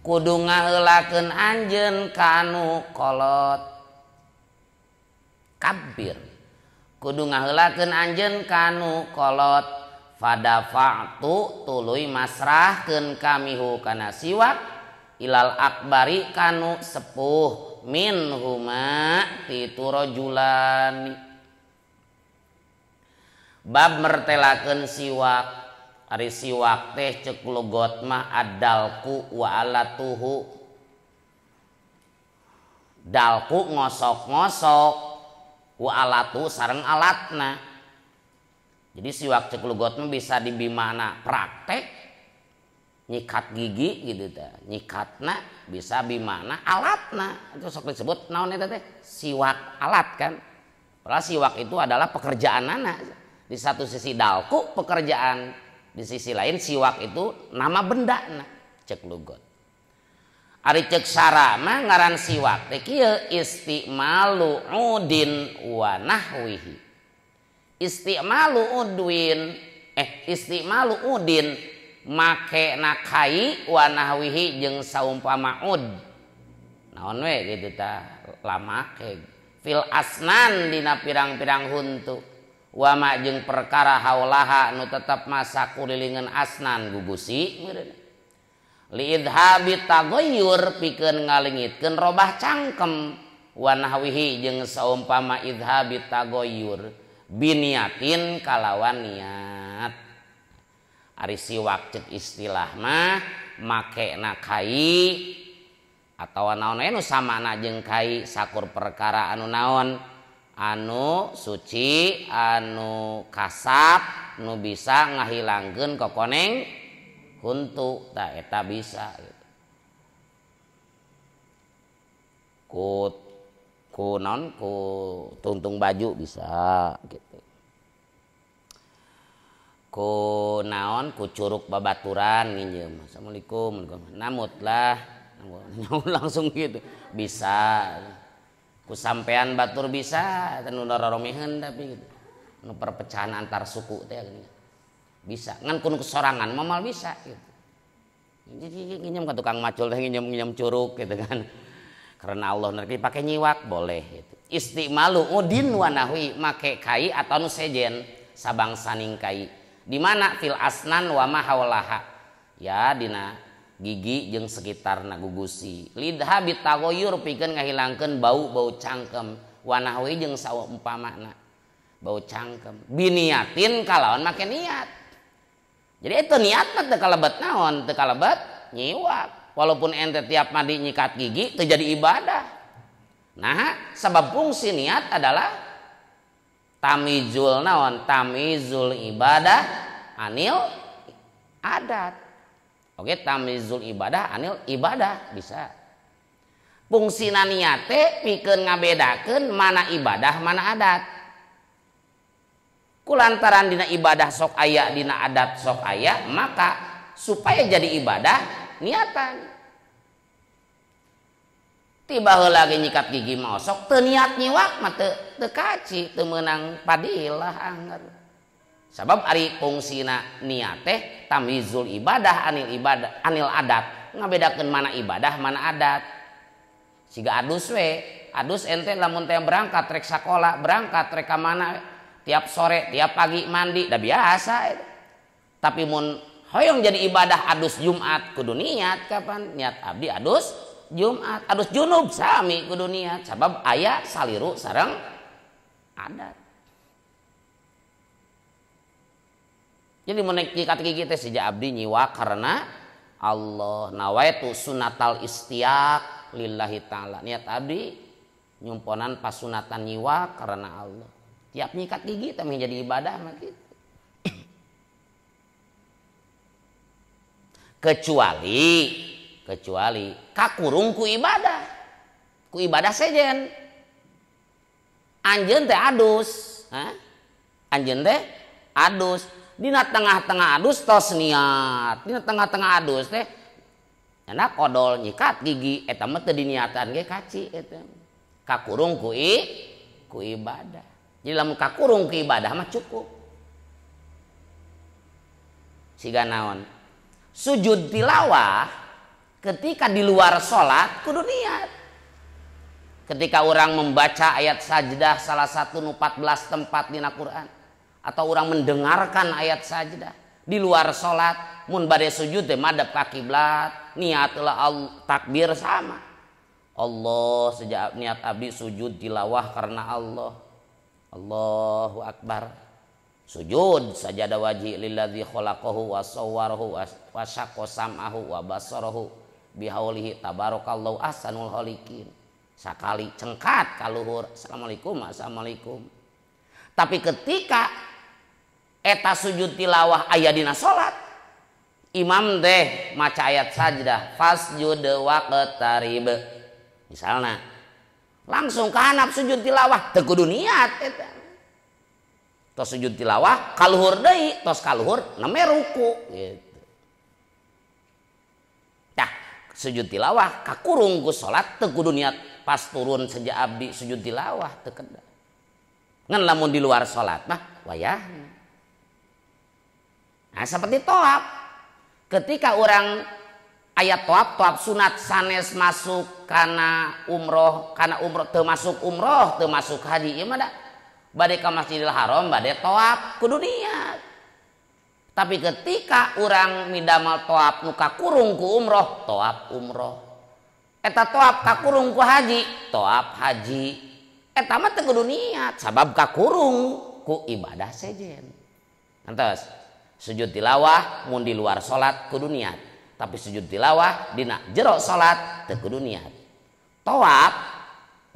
kudu ngaheulakeun anjeun ka anu kolot. Kabir kudu ngaheulakeun anjeun ka anu kolot. Fadafa'tu tuluy masrahkeun kami hu kana siwak ilal akbari kanu sepuh min huma ti rajulani. Bab mertelakeun siwak. Ari siwak teh ceuk logot mah adalku wa alatuhu. Dalku ngosok-ngosok wa alatu sareng alatna. Jadi siwak cek lugot mah bisa dibimana praktek nyikat gigi gitu teh. Nyikatna bisa bimana alatna. Itu sok disebut naon eta teh? Siwak alat kan. Padahal siwak itu adalah pekerjaan anak. Di satu sisi dalku pekerjaan, di sisi lain siwak itu nama benda nah, cek lugot. Ari cek sara mah ngaran siwak teh kieu istimalu udin wa nahwihi. Istimalu udwin istimalu udin make nakai wa nahwihi jeung saumpama ud. Naon we gitu tah lamake fil asnan dina pirang-pirang huntu. Wa ma jeung perkara haulaha nu tetep masa kurilingan asnan gugusi meureun. Li idhabi taghayyur pikeun ngalengitkeun robah cangkem wa nahwihi jeung saumpama idhabi taghayyur biniatin kalawan niat. Ari siwak cek istilah mah make na kai atawa naon we nu samana jeung kai sakur perkara anu naon anu suci anu kasap nu bisa ngahilangkeun kokoneng huntu tah eta bisa gitu. Ku naon ku tungtung baju bisa gitu. Ku naon ku curug babaturan nginjem. Assalamualaikum. Namut lah. Langsung gitu. Bisa. Ku sampean batur bisa nu roromeheun tapi gitu. Nu perpecahan antar suku teh gini. Bisa ngan kun kesorangan mah moal bisa gitu. Jadi nginjem ka tukang macul teh nginjem curug gitu kan. Karena Allah nerki pake nyiwak boleh gitu. Istimalu udin wa nahwi make kai atau nu sejen sabangsaning kai. Di mana fil asnan wa ma haulaha. Ya dina gigi jeung sekitarna gugusi. Lidha bitagoyur pikeun ngahilangkeun bau-bau cangkem wa nahwi jeung saumpamana bau cangkem. Biniatin kalawan make niat. Jadi itu niat mah teu kalebet naon, teu kalebet nyiwak. Walaupun ente tiap mandi nyikat gigi teu jadi ibadah. Nah, sebab fungsi niat adalah tamizul naon, tamizul ibadah anil adat. Oke, tamizul ibadah anil ibadah bisa. Fungsina niat teh pikeun ngabedakeun mana ibadah mana adat. Kulantaran dina ibadah sok aya, dina adat sok aya, maka supaya jadi ibadah niatan. Tiba heula ge nyikat gigi mah osok teu niat nyiwak mah teu kaci, teu meunang padilah anger. Sabab ari fungsina niat teh tamyizul ibadah anil ibadah anil adat, ngabedakeun mana ibadah mana adat. Siga adus we, adus ente lamun teh berangkat rek sakola, berangkat rek ka mana tiap sore, tiap pagi mandi, dah biasa itu. Tapi mun hoyong jadi ibadah adus Jumat kudu niat kapan? Niat abdi adus Jumat, adus junub sami kudu niat sabab aya saliru sareng adat. Jadi mun nyikat gigi teh sejak abdi nyiwak karena Allah nawaitu sunatal istiaq lillahi ta'ala. Niat abdi nyumponan pasunatan nyiwak karena Allah. Tiap nyikat gigi teh jadi ibadah mah gitu. Kecuali kakurung ku ibadah sejen. Anjeun teh adus, ha? Anjeun teh adus. Dina tengah-tengah adus tos niat. Dina tengah-tengah adus teh enak odol nyikat gigi eta mah teu diniatan ge kaci eta. Kakurung ku ibadah. Jadi lamun kakurung ku ibadah mah cukup. Siga naon? Sujud tilawah ketika di luar sholat kudu niat. Ketika orang membaca ayat sajdah salah satu nu 14 tempat dina Quran, atau orang mendengarkan ayat sajdah di luar sholat, mun bade sujud teh madep ka kiblat, niatlah takbir sama. Allah sejak niat abdi sujud tilawah karena Allah. Allahu akbar. Sujud sajada wajhi lilladzi khalaqahu wa sawwarahu wa syaqqa sam'ahu wa basarahu bihaulihi tabarakallahu ahsanul khaliqin. Sakali cengkat kaluhur, assalamualaikum assalamualaikum. Tapi ketika eta sujud tilawah aya dina salat, imam teh maca ayat sajdah fasjud waqtarib misalna, langsung kahanap sujud tilawah teu kudu niat eta. Tos sujud tilawah kaluhur deui, tos kaluhur neme ruku gitu. Tah sujud tilawah kakurung ku salat teu kudu niat pas turun sejak abdi sujud tilawah teu kedah. Ngan lamun di luar salat mah wayahna. Nah seperti toab. Ketika orang ayat toab, toab sunat sanes masuk kana umroh teu masuk umroh, teu masuk haji ieu mah da bade ka Masjidil Haram bade toab kudu niat. Tapi ketika orang midamal toab nu kakurung ku umroh, toab umroh. Eta toab kakurung ku haji, toab haji. Eta mah teu kudu niat sabab kakurung ku ibadah sejen. Entos sujud tilawah mun di luar salat kudu niat. Tapi sujud tilawah dina jero salat teu kudu niat. Toab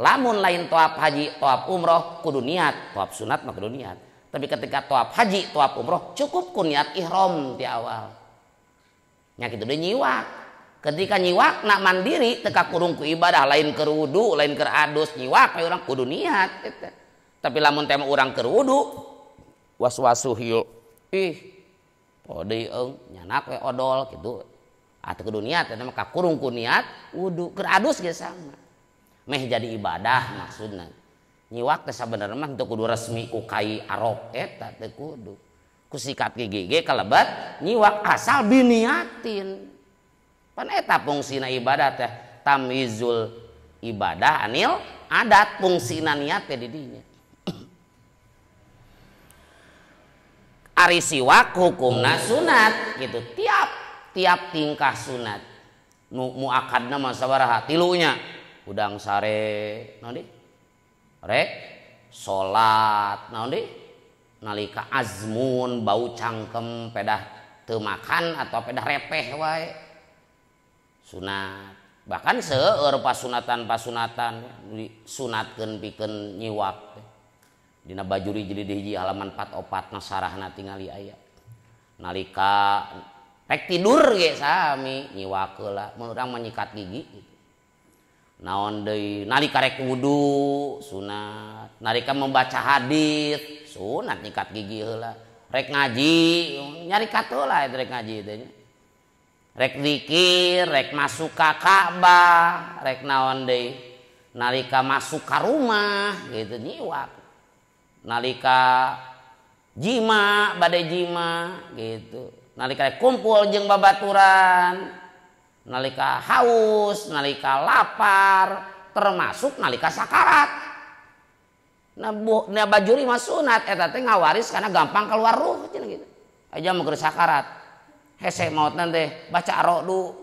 lamun lain toab haji, toab umroh kudu niat, toab sunat mah kudu niat. Tapi ketika toab haji, toab umroh cukup ku niat ihram di awal. Nya kitu deui nyiwak. Ketika nyiwak nak mandiri teu kakurung ku ibadah, lain keur wudu, lain keur adus, nyiwak we urang kudu niat eta. Tapi lamun teh urang keur wudu was-wasuh ieu. Ih, poho deui eung nyanak we odol kitu. Ah teu kudu niat eta mah kakurung ku niat wudu, keur adus ge sama. Meh jadi ibadah maksudna. Nyiwak teh sabenerna mah teu kudu resmi ku kai arok eta teu kudu. Ku sikat gigi ge kalebet nyiwak asal biniatin. Pan eta fungsina ibadah teh tamyizul ibadah anil adat fungsina niat teh di dinya. Ari siwak hukumna sunat gitu tiap tingkah sunat. Nu muakadna mah sabaraha tilunya. Udang sare naon deui? Rek salat naon deui? Nalika azmun bau cangkem pedah teu makan atau pedah repeh wae. Sunat. Bahkan seueur pasunatan-pasunatan disunatkeun pikeun nyiwak. Dina Bajuri jilid 1 halaman 44 na sarahna tingali aya. Nalika rek tidur ge sami nyiwak heula mun urang mah nyikat gigi gitu. Naon deui nalika rek wudu sunat, nalika membaca hadis sunat nyikat gigi heula, rek ngaji nyarikat heula eta rek ngaji teh nya. Rek zikir, rek masuk ka Ka'bah, rek naon deui nalika masuk ka rumah gitu nyiwak. Nalika jima bade jima gitu. Nalika rek kumpul jeung babaturan, nalika haus, nalika lapar, termasuk nalika sakarat. Nah, nah Bajuri mah sunat eta teh ngawaris karena gampang keluar ruh cenah gitu. Aja mah keur sakarat. Hese maotna teh baca rodu.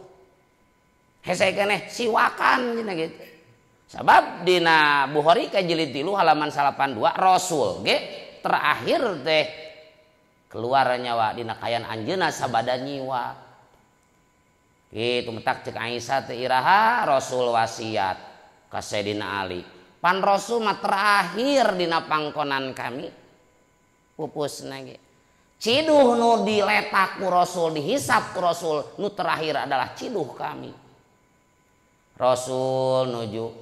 Hese keneh siwakan cenah gitu. Sabab dina Bukhari ka jilid 3 halaman 82 Rasul ge terakhir teh keluar nyawa dina kayan anjeunna sabada nyiwak. Gitu mentak cek Aisyah teh iraha Rasul wasiat ka Sayyidina Ali. Pan Rasul mah terakhir dina pangkonan kami pupusna ge. Ciduh nu diletak ku Rasul dihisap ku Rasul nu terakhir adalah ciduh kami. Rasul nuju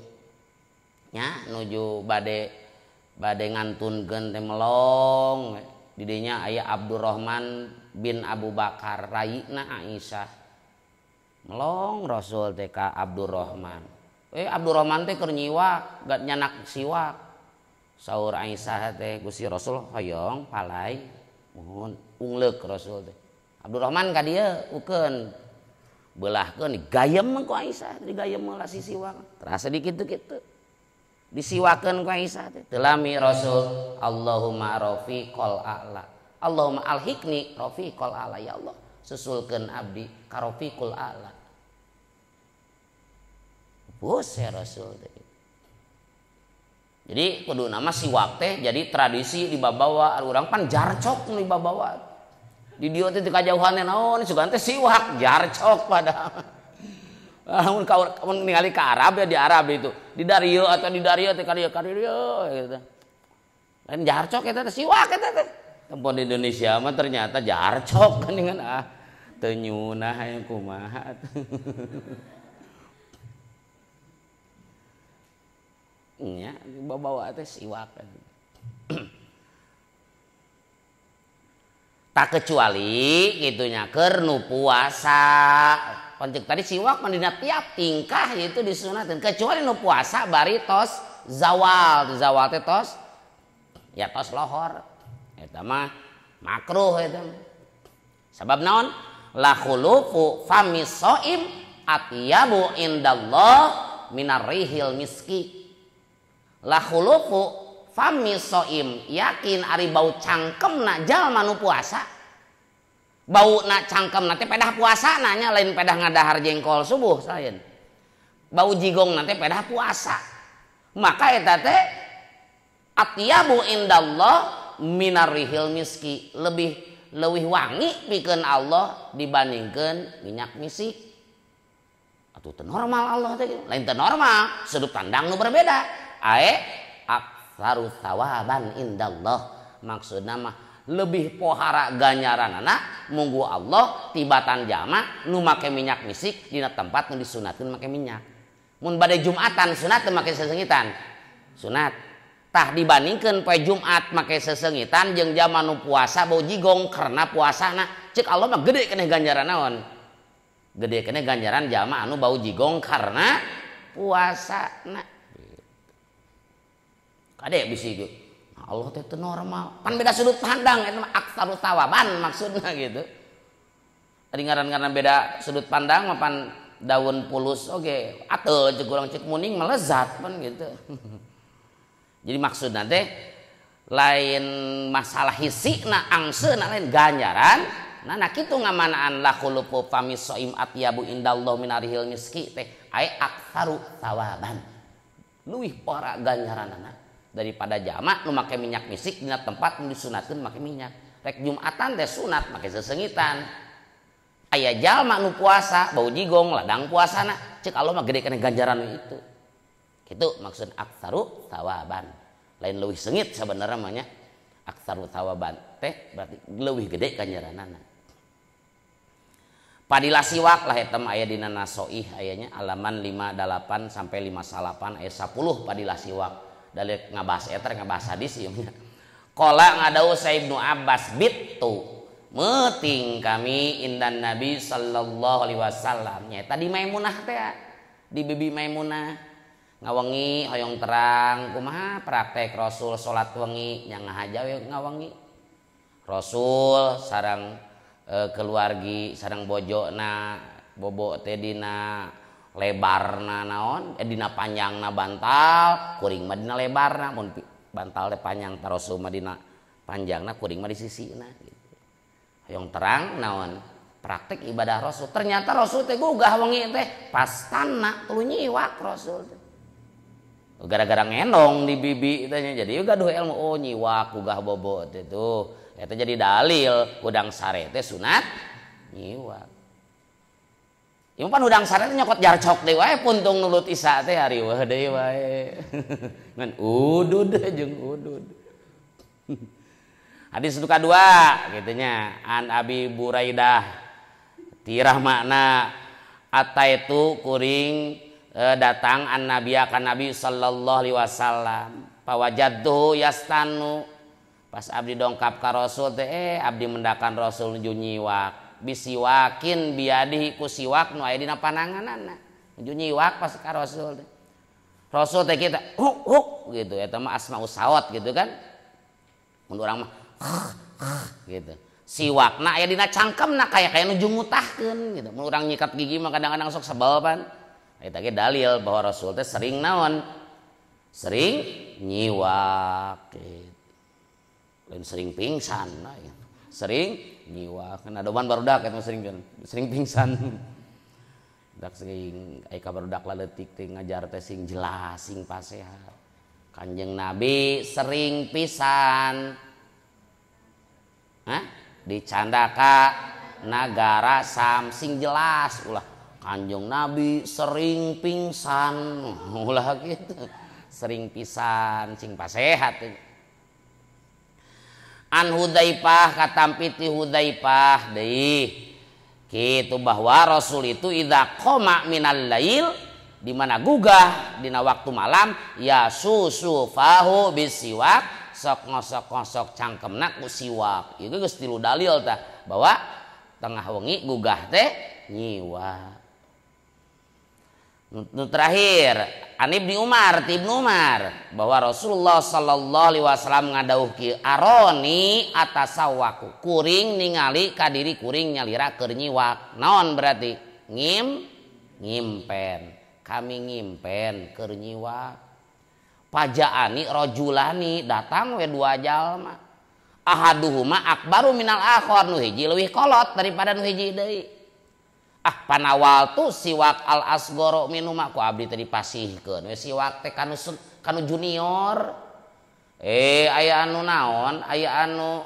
nya nuju bade ngantunkeun teh melong di dinya aya Abdurrahman bin Abu Bakar rayina Aisyah. Melong Rasul teh ka Abdurrahman. Abdurrahman teh keur nyiwak, gak nyanak siwak. Saur Aisyah teh Gusti Rasul hoyong palai mohon ungleuk Rasul teh. Abdurrahman ka dieu ukeun. Beulahkeun digayem ku Aisyah, digayem heula si siwak. Terasa dikitu-kitu. Disiwakeun ku Aisyah teh. Teu lami Rasul, Allahumma rafiqal a'la. Allahumma alhiqni rafiqal a'la ya Allah. Susulkeun abdi ka rafiqul a'la. Bos ya Rasul teh. Jadi kudu nama siwak teh jadi tradisi dibabawa urang pan jarcok nu dibabawa. Di dieu teh teu kajauhan teh naon sugan teh siwak jarcok padahal. Lamun ka mun ningali ka Arab ya di Arab itu. Di Dario atau di Dario teh ka dieu gitu. Lain jarcok eta teh siwak eta teh. Tempo di Indonesia mah ternyata jarcok geuningan ah teu nyunah hayang kumaha. Nya bawa teh siwak. Tak kecuali gitunya keur nu puasa. Pancek tadi siwak mah dina tiap tingkah itu disunatkeun kecuali nu puasa bari tos zawal, zawal teh tos ya tos lohor. Eta mah makruh eta mah. Sabab naon? La khulufu fami shaim atyabu indallah minar rihil miski. La khulufu fami shaim yakin ari bau cangkemna jalma nu puasa. Bau na cangkemna teh pedah puasa nanya lain pedah ngadahar jengkol subuh lain. Bau jigong na teh pedah puasa. Maka eta teh atyabu indallah minarihil miski, lebih leuwih wangi pikeun Allah dibandingkeun minyak misik. Atuh teu normal Allah teh lain teu normal, sudut pandang nu berbeda. Ae aktsaru thawaban indallah, maksudna mah lebih pohara ganjaranana munggu Allah tibatan jama nu make minyak misik dina tempat nu disunatkeun make minyak. Mun bade Jumatan sunat teu make sesengitan. Sunat. Tah dibandingkeun poe Jumat make sesengitan jeung jama nu puasa bau jigong karena puasana cek Allah mah gede keneh ganjaran naon. Gede keneh ganjaran jama anu bau jigong karena puasana. Kade bisi ge. Nah, Allah teh teu normal. Pan beda sudut pandang eta mah aktsaru thawaban maksudna gitu. Tadi ngaran-ngaran beda sudut pandang mah pan daun pulus oge ateul ceuk urang ceuk muning mah lezat pan gitu. Jadi maksudna teh lain masalah hisina angseuna lain ganjaran. Nah, nah kitu ngamanaan la khulufu famis shaim atyabu indallah minarihil miski teh ai aktsaru thawaban. Leuwih pora ganjaranana daripada jama nu make minyak misik dina tempat nu disunatkeun make minyak. Rek Jumatan teh sunat make sesengitan. Aya jalma nu puasa bau jigong ladang puasana ceuk Allah mah gede kana ganjaran itu. Kitu maksud aktsaru thawaban. Lain leuwih seungit sabenerna mah nya. Aktsaru thawaban teh berarti leuwih gede ganjaranana. Padilah siwak lah eta mah aya dina Nasoih ayanya halaman 58 sampai 58 ayat 10 padilah siwak. Dalil ngabahas eta ngabahas hadis ieu nya. Qala ngadau Ibnu Abbas bitu meuting kami indan Nabi sallallahu alaihi wasallam nyaeta di Maimunah teh di bibi Maimunah ngawengi hoyong terang kumaha praktek Rasul salat wengi nya ngahaja we ngawengi Rasul sareng keluargi sareng bojona bobo teh dina lebarna naon dina panjangna bantal kuring mah dina lebarna mun bantal teh panjang ta Rasul mah dina panjangna kuring mah di sisina gitu. Hoyong terang naon praktek ibadah Rasul ternyata Rasul teh gugah wengi teh pastana tuluy nyiwak Rasul teh gara-gara ngenong di bibi teh jadi gaduh ilmu oh nyiwak gugah bobo teh tuh eta jadi dalil hudang sare teh sunat nyiwak. Ieu pan hudang sare teh nyokot jarcok deui wae puntung nulut isa teh ari weuh deui wae. Ngan udud jeung udud. Hadis nu kadua kitu nya an Abi Buraidah tirah makna ataitu kuring datang an nabiya ka Nabi sallallahu alaihi wasallam pawajadtu yastanu pas abdi dongkap ka Rasul teh abdi mendakan Rasul nuju nyiwak bisiwakin biadihi ku siwak nu aya dina pananganana nuju nyiwak pas ka Rasul teh Rasul teh kita huk huk gitu eta mah asmaus sawat gitu kan mun urang mah gitu siwakna aya dina cangkemna kaya kaya nuju ngutahkeun gitu mun urang nyikat gigi mah kadang-kadang sok sebel pan eta ge dalil bahwa Rasul teh sering naon sering nyiwak gitu. Lain sering pingsan nah, gitu. Sering nyiwak kan adoban barudak eta sering sering pingsan dak sering aya ka barudak laletik teh ngajar teh sing jelas sing pasehat. Kanjeng Nabi sering pisan hah dicandaka nagara Sam sing jelas ulah Kanjeng Nabi sering pingsan ulah gitu sering pisan sing pasehat. An Hudzaifah katampi ti Hudzaifah deui kitu bahwa Rasul itu idza qoma minal lail di mana gugah dina waktu malam ya susu fahu bisiwak sok ngosok-ngosok cangkemna ku siwak. Ieu geus tilu dalil tah bahwa tengah wengi gugah teh nyiwak. Nu terakhir an Ibnu Umar ti Ibnu Umar bahwa Rasulullah sallallahu alaihi wasallam ngadauh kieu aroni atasawaku kuring ningali ka diri kuring nyalira keur nyiwak. Naon berarti ngimpen kami ngimpen keur nyiwak. Pajaani rajulani datang we dua jalma ahaduhuma akbaru minal akhar nu hiji leuwih kolot daripada nu hiji deui. Ah panawal tu siwak al asgoro minuma ku abdi teh dipasihkeun we siwak teh kanu kanu junior aya anu naon aya anu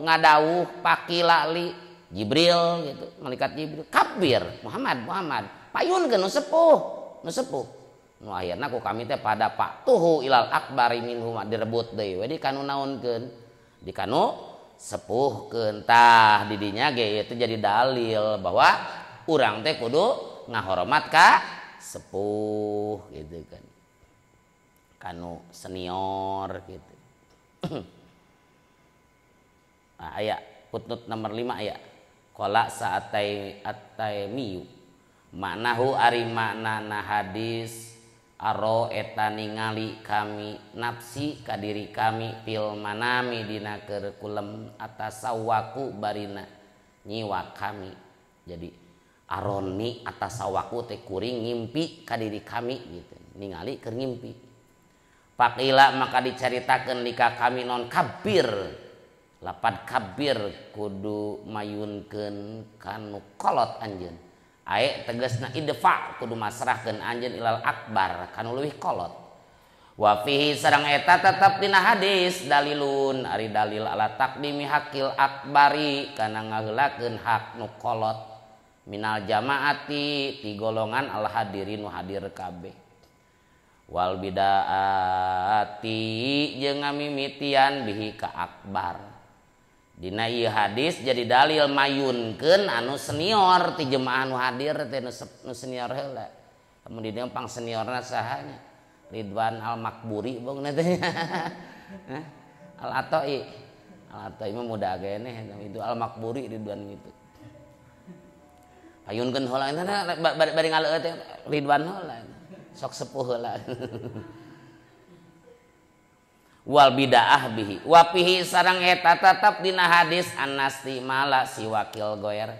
ngadawuh pakilali Jibril gitu malaikat Jibril kabir Muhammad Muhammad payunkeun nu sepuh nu sepuh nu akhirna ku kami teh pada patuhu ilal akbari minhuma direbut deui we di kanu naonkeun di kanu sepuhkeun. Tah didinya ge itu jadi dalil bahwa urang teh kudu ngahormat ka sepuh gitu kan kanu senior gitu. Nah, aya footnote nomor 5 aya qala sa'atai at-taimiyu maknahu ari maknana hadis Aro eta ningali kami nafsi ka diri kami fil manami dina keur kulem atasawaku barina nyiwak kami. Jadi aroni atasawaku teh kuring ngimpi ka diri kami gitu, ningali keur ngimpi. Pakila maka dicaritakeun lika kami non kabir lapad kabir kudu mayunkeun kanu kolot anjeun. Ae tegasna idfa kudu masrahkeun anjeun ilal akbar kanu leuwih kolot. Wa fihi sareng eta tetep dina hadis dalilun ari dalil ala taqdimi hakil akbari kana ngaheulakeun hak nu kolot minal jamaati ti golongan al hadirin nu hadir kabeh. Wal bidaati jeung ngamimitian bihi ka akbar. Dina ieu hadis jadi dalil mayunkeun anu senior ti jemaah nu hadir teh nu senior heula. Lamun di dieu pang seniorna saha nya? Ridwan Al-Makburi bong teh. Al-Atoi. Al-Atoi mah muda keneh itu Al-Makburi Ridwan gitu. Payunkeun heula eta bari ngaleueut teh Ridwan heula. Sok sepuh heula. Wal bid'ah bihi wa fihi sareng eta tetep dina hadis anasti mala siwakil goer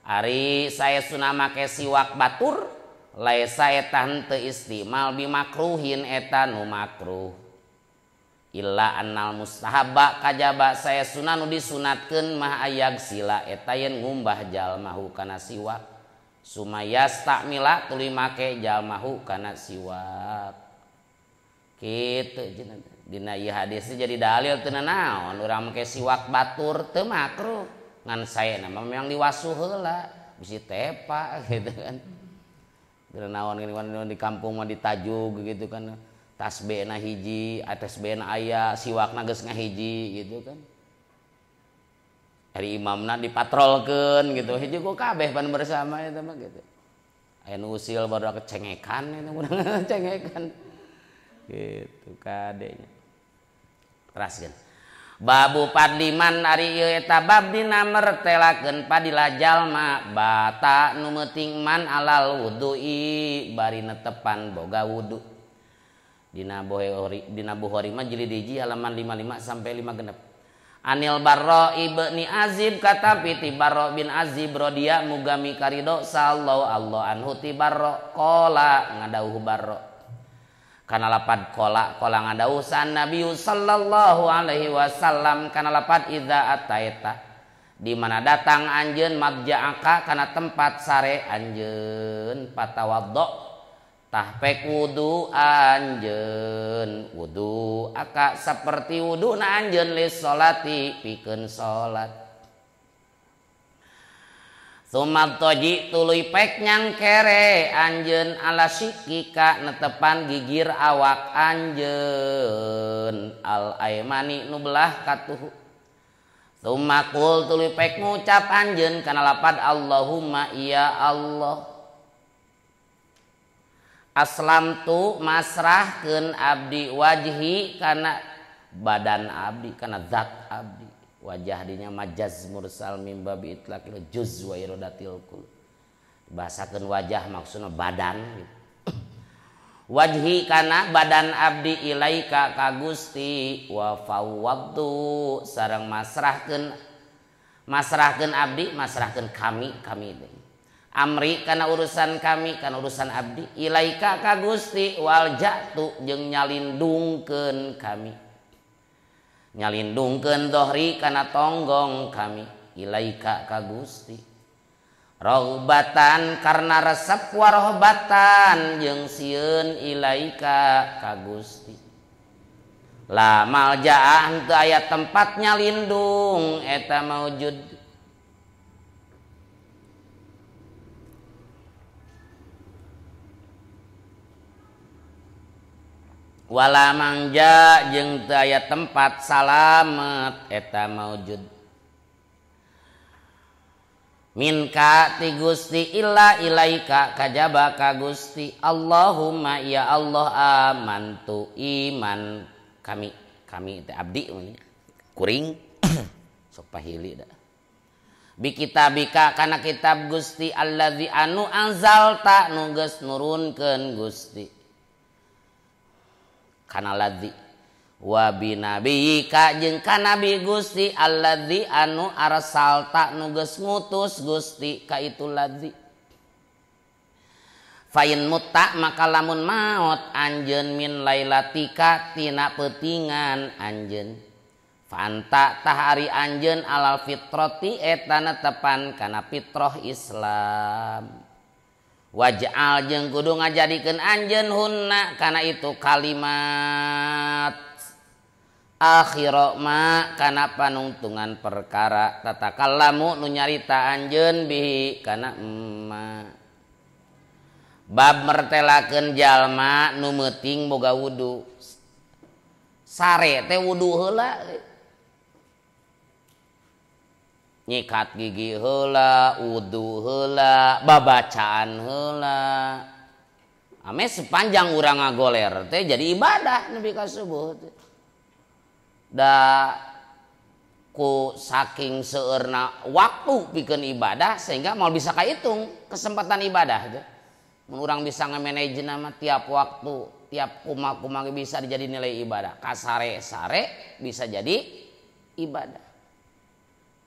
ari saya sunah make siwak batur laisa eta henteu istimal bi makruhin eta nu makruh illa annal mustahaba kajaba saya sunah nu disunatkeun mah ayag sila eta yen ngumbah jalmahu kana siwak sumayas takmila tuluy make jalmahu kana siwak kitu cenah. Dina ieu hadis jadi dalil teu nanaon urang make siwak batur teu makruh ngan saena mah memang diwasuh heula bisi tepa gitu kan. Teu nanaon gini di kampung mah ditajug gitu kan, tasbehna hiji, tasbehna aya, siwakna geus ngahiji gitu kan. Ari imamna dipatrolkeun gitu, hiji ku kabeh pan bersama eta mah gitu. Aya nu usil baru cengekan eta urang cengekan. Gitu kadenya. Teraskeun. Babu padliman ari ieu eta bab dina mertelakeun padila jalma bata nu meuting man alal wudu'i bari netepan boga wudu. Dina Bukhari, dina Bukhari mah jilid 1 halaman 55 sampai 56. Anil Barra ibni Azib katapi ti Barra bin Azib radhiyallahu mugami karido sallallahu Allah anhu ti Barra qala ngadauh Barra kana lapad kola kola ngadauh san Nabi sallallahu alaihi wasallam kana lapad idza ataita di mana datang anjeun madja'aka kana tempat sare anjeun patawaddo tahpek wudu anjeun wudu aka saperti wuduna anjeun li sholati pikeun salat. Sumat toji tuluy pek nyangkere anjeun ala sikika netepan gigir awak anjeun al aimani nu belah katuhu. Sumakul tuluy pek ngucap anjeun kana lapad Allahumma ya Allah. Aslamtu masrahkeun abdi wajhi kana badan abdi kana zat abdi. Wajah dinya majaz mursal mim babi itlaqil juz wa iradatil kul. Bahasakeun wajah maksudna badan gitu. Wajhi kana badan abdi ilaika ka Gusti wa fawwadtu sareng masrahkeun masrahkeun abdi masrahkeun kami kami teh. Amri kana urusan kami kana urusan abdi ilaika ka Gusti wal jatu jeung nyalindungkeun kami. Nyalindungkeun dohri kana tonggong kami ilaika ka Gusti. Rohbatan karena resep warohbatan jeung sieun ilaika ka Gusti. La malja'a henteu aya tempat nyalindung eta maujud. Wala mangja jeung teu aya tempat salamet eta maujud. Minka ti Gusti illa ilaika kajaba ka Gusti. Allahumma ya Allah amantu iman kami kami teh abdi kuring sok pahili da. Bi kitabika kana kitab Gusti allazi anu anzalta nu geus nurunkeun Gusti. Kana ladzi wa binabiyika jeung ka nabi Gusti alladzi anu arsalta nu geus ngutus Gusti ka itu ladzi. Fain mutta maka lamun maot anjeun min lailatika tina peutingan anjeun. Fanta tah ari anjeun alal fitrati eta netepan kana fitrah Islam. Waj'al jeung kudu ngajadikeun anjeun hunna kana itu kalimat akhira ma kana panungtungan perkara tatakallamu nu nyarita anjeun bihi kana emma. Bab mertelakeun jalma nu meuting boga wudu. Sare teh wudu heula. Nyikat gigi heula, wudu heula, babacaan heula. Ame sepanjang urang ngagoler teh jadi ibadah nepi ka subuh teh. Da ku saking seueurna waktu pikeun ibadah sehingga moal bisa kahitung kesempatan ibadah teh. Mun urang bisa ngamanage nama tiap waktu, tiap kuma-kuma bisa jadi nilai ibadah. Kasare-sare bisa jadi ibadah.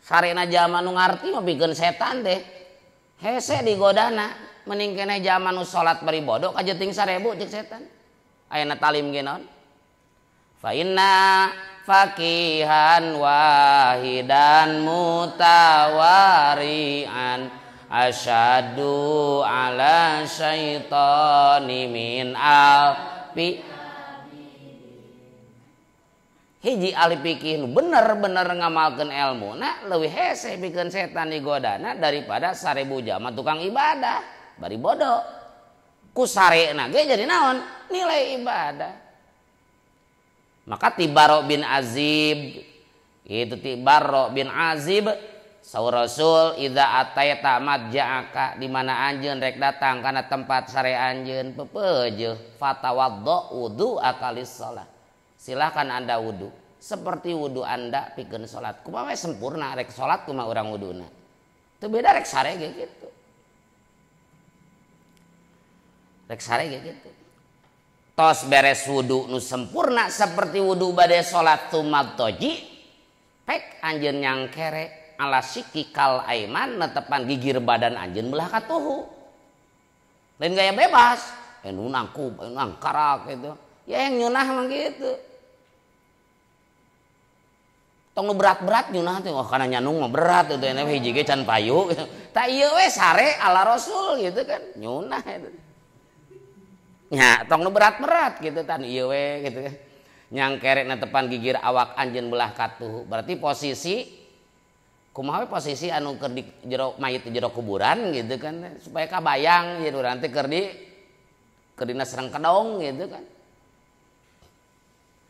Sarena jalma nu ngarti mah pikeun setan teh. Hese digodana, mending keneh jalma nu salat bari bodoh kajeting 1000 cek setan. Ayana talim ge naon? Fa inna faqihan wahidan mutawari'an asyadu ala syaitani min alfi. Hiji ahli fikih nu bener-bener ngamalkeun elmuna leuwih hese pikeun setan digodana daripada 1000 jalma tukang ibadah bari bodoh. Ku sarena ge jadi naon? Nilai ibadah. Maka Tibaro bin Azib itu Tibaro bin Azib saur Rasul idza ataita madja'aka di mana anjeun rek datang kana tempat sare anjeun pepeujeuh fatawaddo wudu akalis shalah. Silahkan Anda wudu seperti wudu Anda pikeun salat. Kumaha we sempurna rek salat kumaha urang wuduna. Teu beda rek sare ge kitu. Rek sare ge kitu. Tos beres wudu nu sempurna seperti wudu bade salat tumadtoji pek anjeun nyangkere ala sikikal aiman netepan gigir badan anjeun belah katuhu. Lain gaya bebas, nu nangkub, nu nangkarak gitu. Ya yang nyunah mah gitu. Tong nu berat-berat nyunah teh, wah kana nyanung mah berat itu ene hiji ge can payu gitu. Tah ieu we sare ala Rasul gitu kan, nyunah itu. Nya tong nu berat-berat gitu tan ieu we gitu kan. Nyangkerek netepan gigir awak anjeun belah katuhu. Berarti posisi kumaha we posisi anu keur di jero mayit di jero kuburan gitu kan supaya kabayang jadi urang teh keur di keur dina serang kedong gitu kan.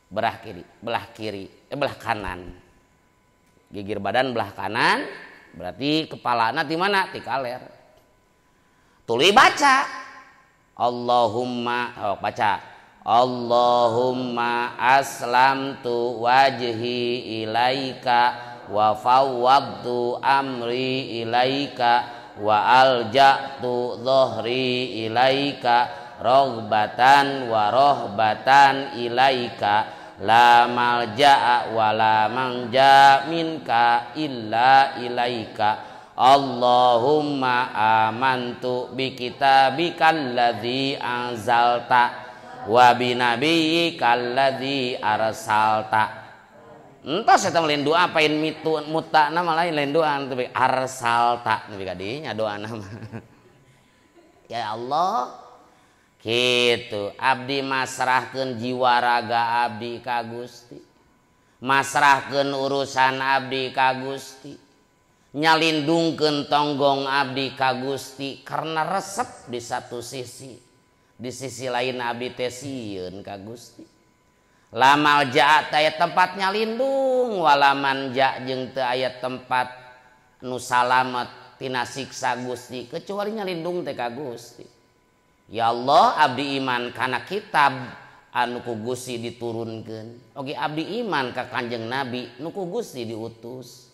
Belah kiri, belah kanan. Gigir badan belah kanan, berarti kepalana di mana? Di kaler. Tuluy baca. Allahumma, oh, baca. Allahumma aslamtu wajhi ilaika wa fawwadtu amri ilaika wa alja'tu dhuhri ilaika rogbatan wa rohbatan ilaika la malja'a wa la manja minka illa ilaika. Allahumma amantu bi kitabikal ladzi anzalta wa bi nabiyyikal ladzi arsalta. Entos eta lain doa pain mitu mutana malah lain doa tapi arsalta nepi ka dinya doana mah. Ya Allah, gitu abdi masrahkeun jiwa raga abdi ka Gusti, masrahkeun urusan abdi ka Gusti, nyalindungkeun tonggong abdi ka Gusti karena resep di satu sisi, di sisi lain abdi teh sieun ka Gusti. Lamal ja'a teh tempat nyalindung, walaman ja jeung teu aya tempat nu salamet tina siksa Gusti kecuali nyalindung teh ka Gusti. Ya Allah, abdi iman kana kitab anu ku Gusti diturunkeun. Oge abdi iman ka Kanjeng Nabi nu ku Gusti diutus.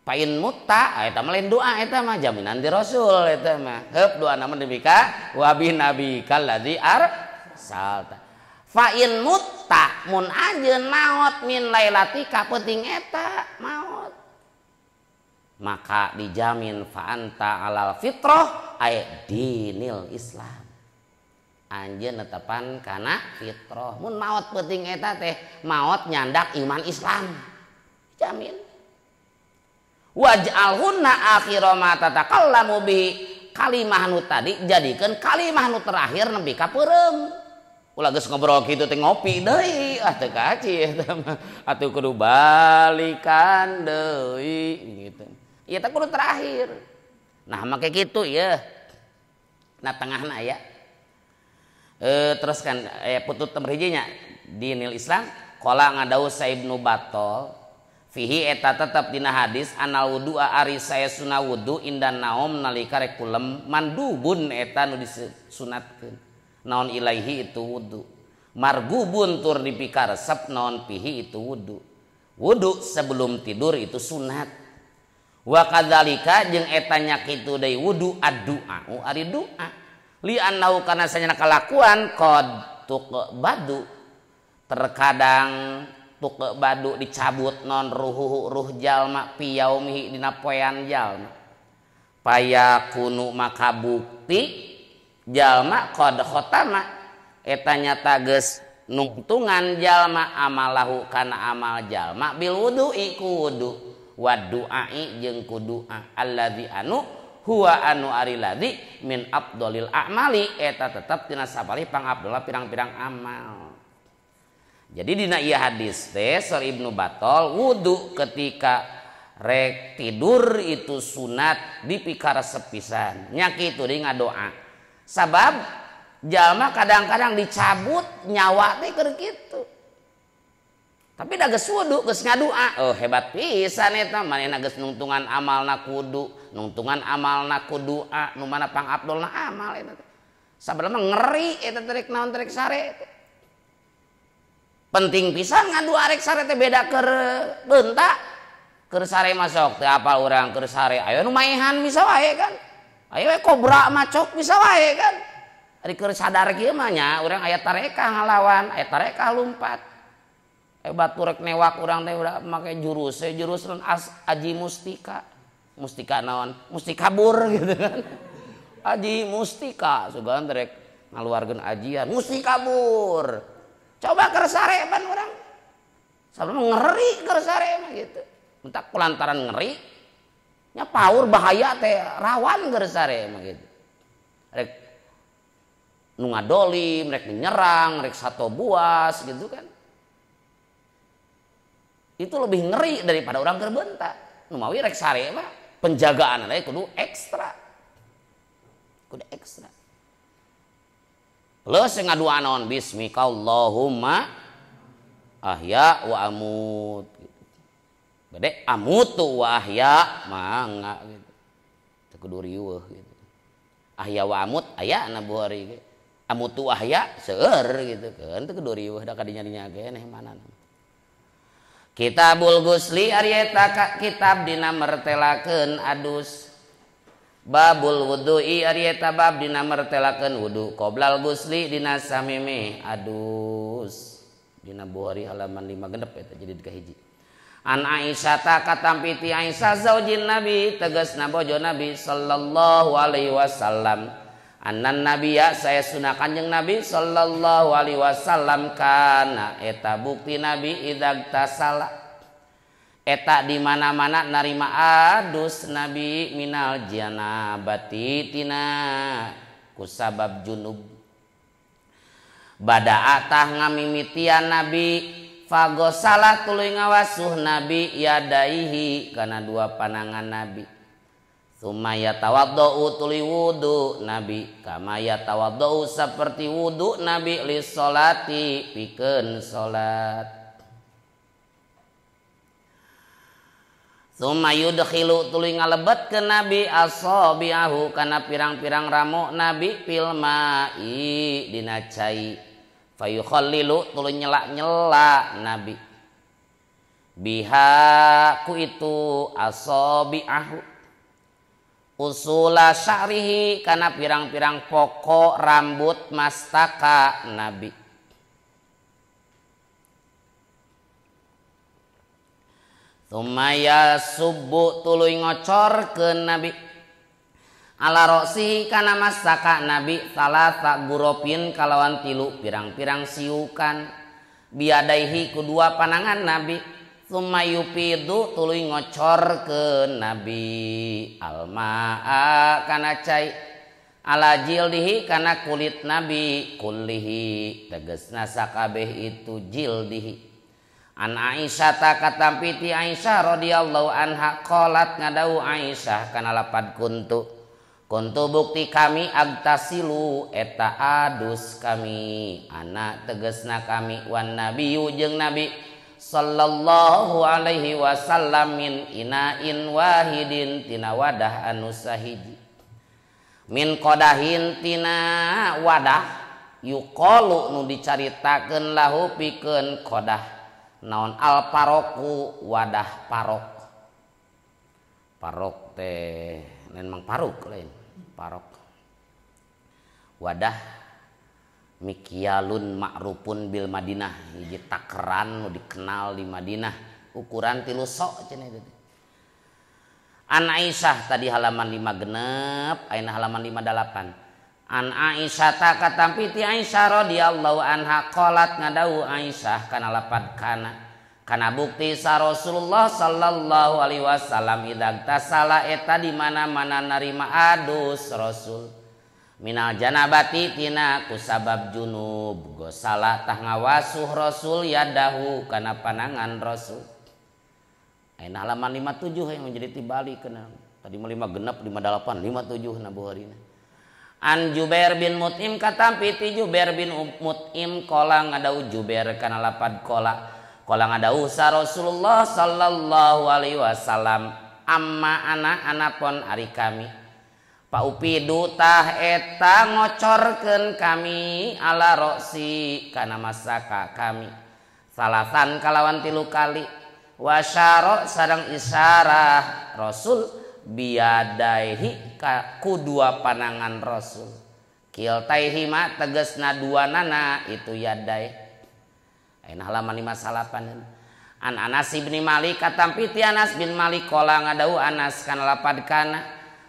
Pain mutta eta mah lain doa eta mah jaminan di Rasul eta mah. Heup doana mah nepi ka wa bi nabikal ladzi arsalta. Fa in mutta mun anjeun maot min lailatika peuting eta maot. Maka dijamin fa anta alal fitrah ay dinil Islam. Anjeun netepan kana fitrah. Mun maot peuting eta teh maot nyandak iman Islam. Jamin. Waj'alhunna akhira ma tatakallamu bihi, kalimah nu tadi jadikeun kalimah nu terakhir nepi ka peureum. Ulah geus ngobrol kitu teh ngopi deui, ah teu kaci eta mah. Atuh kudu balikan deui gitu. Ieu teh kudu terakhir. Nah make kitu ieu. Nah tengahna aya. Terus kan putut nomor hiji nya dinil Islam qala ngadaus Ibnu Battal fihi eta tetep dina hadis anal wudu'a ari saya sunah wudu indan naom nalika rek kulem mandubun eta nu disunatkeun naon ilaihi itu wudu margubun tur dipikaresep naon pihi itu wudu. Wudu sebelum tidur itu sunat. Wa kadzalika jeung eta nya kitu deui wudu addu'a ari doa li annahu kana sanyana kalakuan qad tuqbadu terkadang tuqbadu dicabut non ruhuhu ruh jalma piyaumihi dina poean jalma payakunu maka bukti jalma qad khatama eta nyata geus nungtungan jalma amalahu kana amal jalma bil wudu'i ku wudu wa du'ai jeung ku doa alladzi anu huwa anu ari ladzi min afdhalil a'mali eta tetep tina sapalih pangabdolna pirang-pirang amal. Jadi dina ieu hadis teh Sor Ibnu Battal wudu ketika rek tidur itu sunat dipikaresep pisan. Nya kitu deui ngadoa. Sabab jalma kadang-kadang dicabut nyawa teh keur kitu. Tapi da geus wudu geus ngadoa, oh hebat pisan eta manehna geus nungtungan amalna kudu, nungtungan amalna ku doa, nu mana pangabdolna amal eta teh. Sabarna mah ngeri eta teh rek naon teh rek sare teh. Penting pisan ngadua rek sare teh beda keur beunta. Keur sare mah sok teu apal urang keur sare aya nu maehan bisa wae kan. Aya we kobra macok bisa wae kan. Ari keur sadar kieu mah nya urang aya tarekah ngalawan, aya tarekah lumpat. Batur rek newak urang teh udah make jurus, jurus aji mustika. Mustika naon? Musti kabur gitu kan. Aji mustika sugan rek ngaluarkeun ajian, musti kabur. Coba keur sare pan urang. Sabab ngeri keur sare mah gitu. Entak kulantaran ngeri nya paur bahaya teh rawan keur sare mah gitu. Rek nu ngadolim, rek nyerang, rek sato buas gitu kan. Itu lebih ngeri daripada orang keur beunta. Nu mawi rek sare mah penjagaan teh kudu ekstra. Kudu ekstra. Plus ngadua naon bismika Allahumma ahya wa amut. Gede amutu wa ahya mangga gitu. Teu kudu riweuh gitu. Ahya wa amut aya na Bukhari ge. Amutu ahya seueur gitu kan teu kudu riweuh da kadinya-dinya ge neh mana. Kitabul Ghusli ari eta kitab dina mertelakeun adus. Babul wudu'i ari eta bab dina mertelakeun wudu qoblal ghusli dina samimih adus. Dina Bukhari halaman 5 genep eta jadi kahiji. An Aisyah ta katampi ti Aisyah zaujin Nabi tegasna bojo Nabi sallallahu alaihi wasallam. Annan nabiya saya sunah kanjeng Nabi sallallahu alaihi wasallam kana eta bukti Nabi idzagtasala eta di mana-mana narima adus Nabi minal janabati tina kusabab junub bada'a tah ngamimitian Nabi fagosala tuluy ngawasuh Nabi yadaihi kana dua panangan Nabi. Tsumma yatawaddau tuluy wudu Nabi kama yatawaddau seperti wudu Nabi li sholati pikeun salat. Tsumma yudkhilu tuluy ngalebetkeun Nabi asabi'ahu kana pirang-pirang ramo Nabi fil ma'i dina cai. Fayukhallilu tuluy nyelak-nyelak Nabi biha ku itu asabi'ahu usula sya'rihi kana pirang-pirang pokok rambut mastaka Nabi. Tsumma yasubbu tuluy ngocorkeun Nabi ala roksihi kana masaka Nabi salasa guropin kalawan tilu pirang-pirang siukan biadaihi ku dua panangan Nabi. Tsumma yufidu tuluy ngocorkeun Nabi almaa kana cai ala jildihi kana kulit Nabi kullihi tegasna sakabeh itu jildihi. An Aisyah ta katampi ti Aisyah radhiyallahu anha qalat ngadau Aisyah kana lapad kuntu kuntu bukti kami agtasilu eta adus kami ana tegasna kami wan nabiyyu jeung Nabi sallallahu alaihi wasallam min inain wahidin tina wadah anu sahiji min qadahin tina wadah yuqalu nu dicaritakeun lahu pikeun qadah naon al paroku wadah parok parok teh lain mang paruk lain parok wadah mikyalun ma'rufun bil Madinah hiji takeran nu dikenal di Madinah ukuran 3 sok cenah itu. An Aisyah tadi halaman 5 genep ayeuna halaman 58. An Aisyah ta katampi ti Aisyah radhiyallahu anha qalat ngadau Aisyah kana lapad kana kana bukti sa Rasulullah sallallahu alaihi wasallam idza tasala eta di mana-mana narima adus Rasul minal janabati tina kusabab junub gosala tah ngawasuh Rasul yadahu kana panangan Rasul. Ayeuna halaman 57 yang menjadi tibalik kana tadi mah 5 genep 58 57 na Bukhari. An Jubair bin Mut'im katampi ti Jubair bin Mut'im kola ngadau Jubair kana lapad kola kola ngadau sa Rasulullah sallallahu alaihi wasallam amma ana anapon ari kami paupidu tah eta ngocorkeun kami ala roksi kana masaka kami salasan kalawan 3 kali wasyara sareng isyarah Rasul biadaihi ku dua panangan Rasul kiltaihi ma tegasna dua nana itu yadai. Ayeuna halaman 58. An Anas bin Malik katampi ti Anas bin Malik kola ngadau Anas kana lapad kana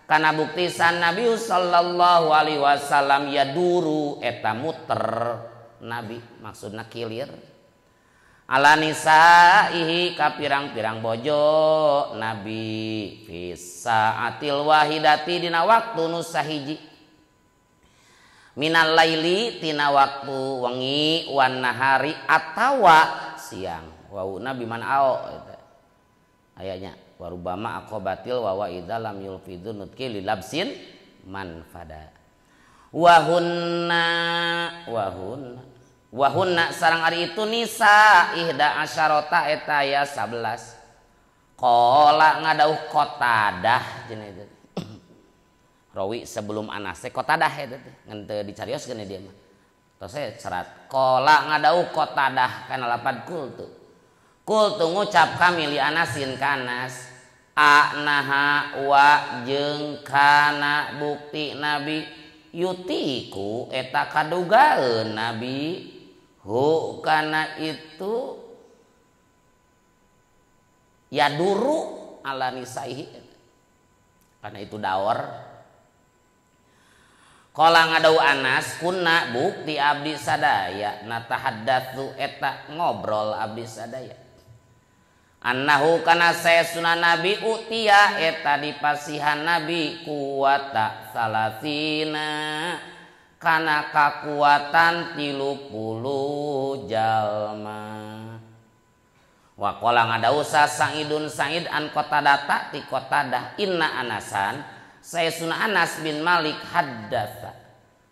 kana bukti san Nabi sallallahu alaihi wasallam yaduru eta muter Nabi maksudna kilir ala nisaihi ka pirang-pirang bojo Nabi fi saatil wahidati dina waktu nu sahiji minal laili tina waktu wengi wan nahari atawa siang wauna biman ao eta ayanya warubama aqobatil wawa idza lam yulfidu nutki lilabsin manfada wahunna wahunna wahunna sarang ari itu nisa ihda asyarota eta ya 11 kola ngadauh Qatadah cenah itu rawi sebelum Anas teh Qatadah eta teh ngan teu dicarioskeun dia mah tos serat kola ngadauh Qatadah kana lapad kultu kultu ngucap kami li Anasin ka Anas anaha wa jeung kana bukti Nabi yutiku eta kadugaeun Nabi hu kana itu yaduru ala nisaihi karena itu daur. Kala ngadau Anas kunna bukti abdi sadaya natahaddatsu eta ngobrol abdi sadaya annahu kana saesuna Nabi utia eta dipasihan Nabi kuwata salasina kana kakuatan 30 jalma. Wa qala ngadausa Sa'idun Sa'id an Qatadata ti Qatadah inna Anasan saesuna Anas bin Malik haddatsa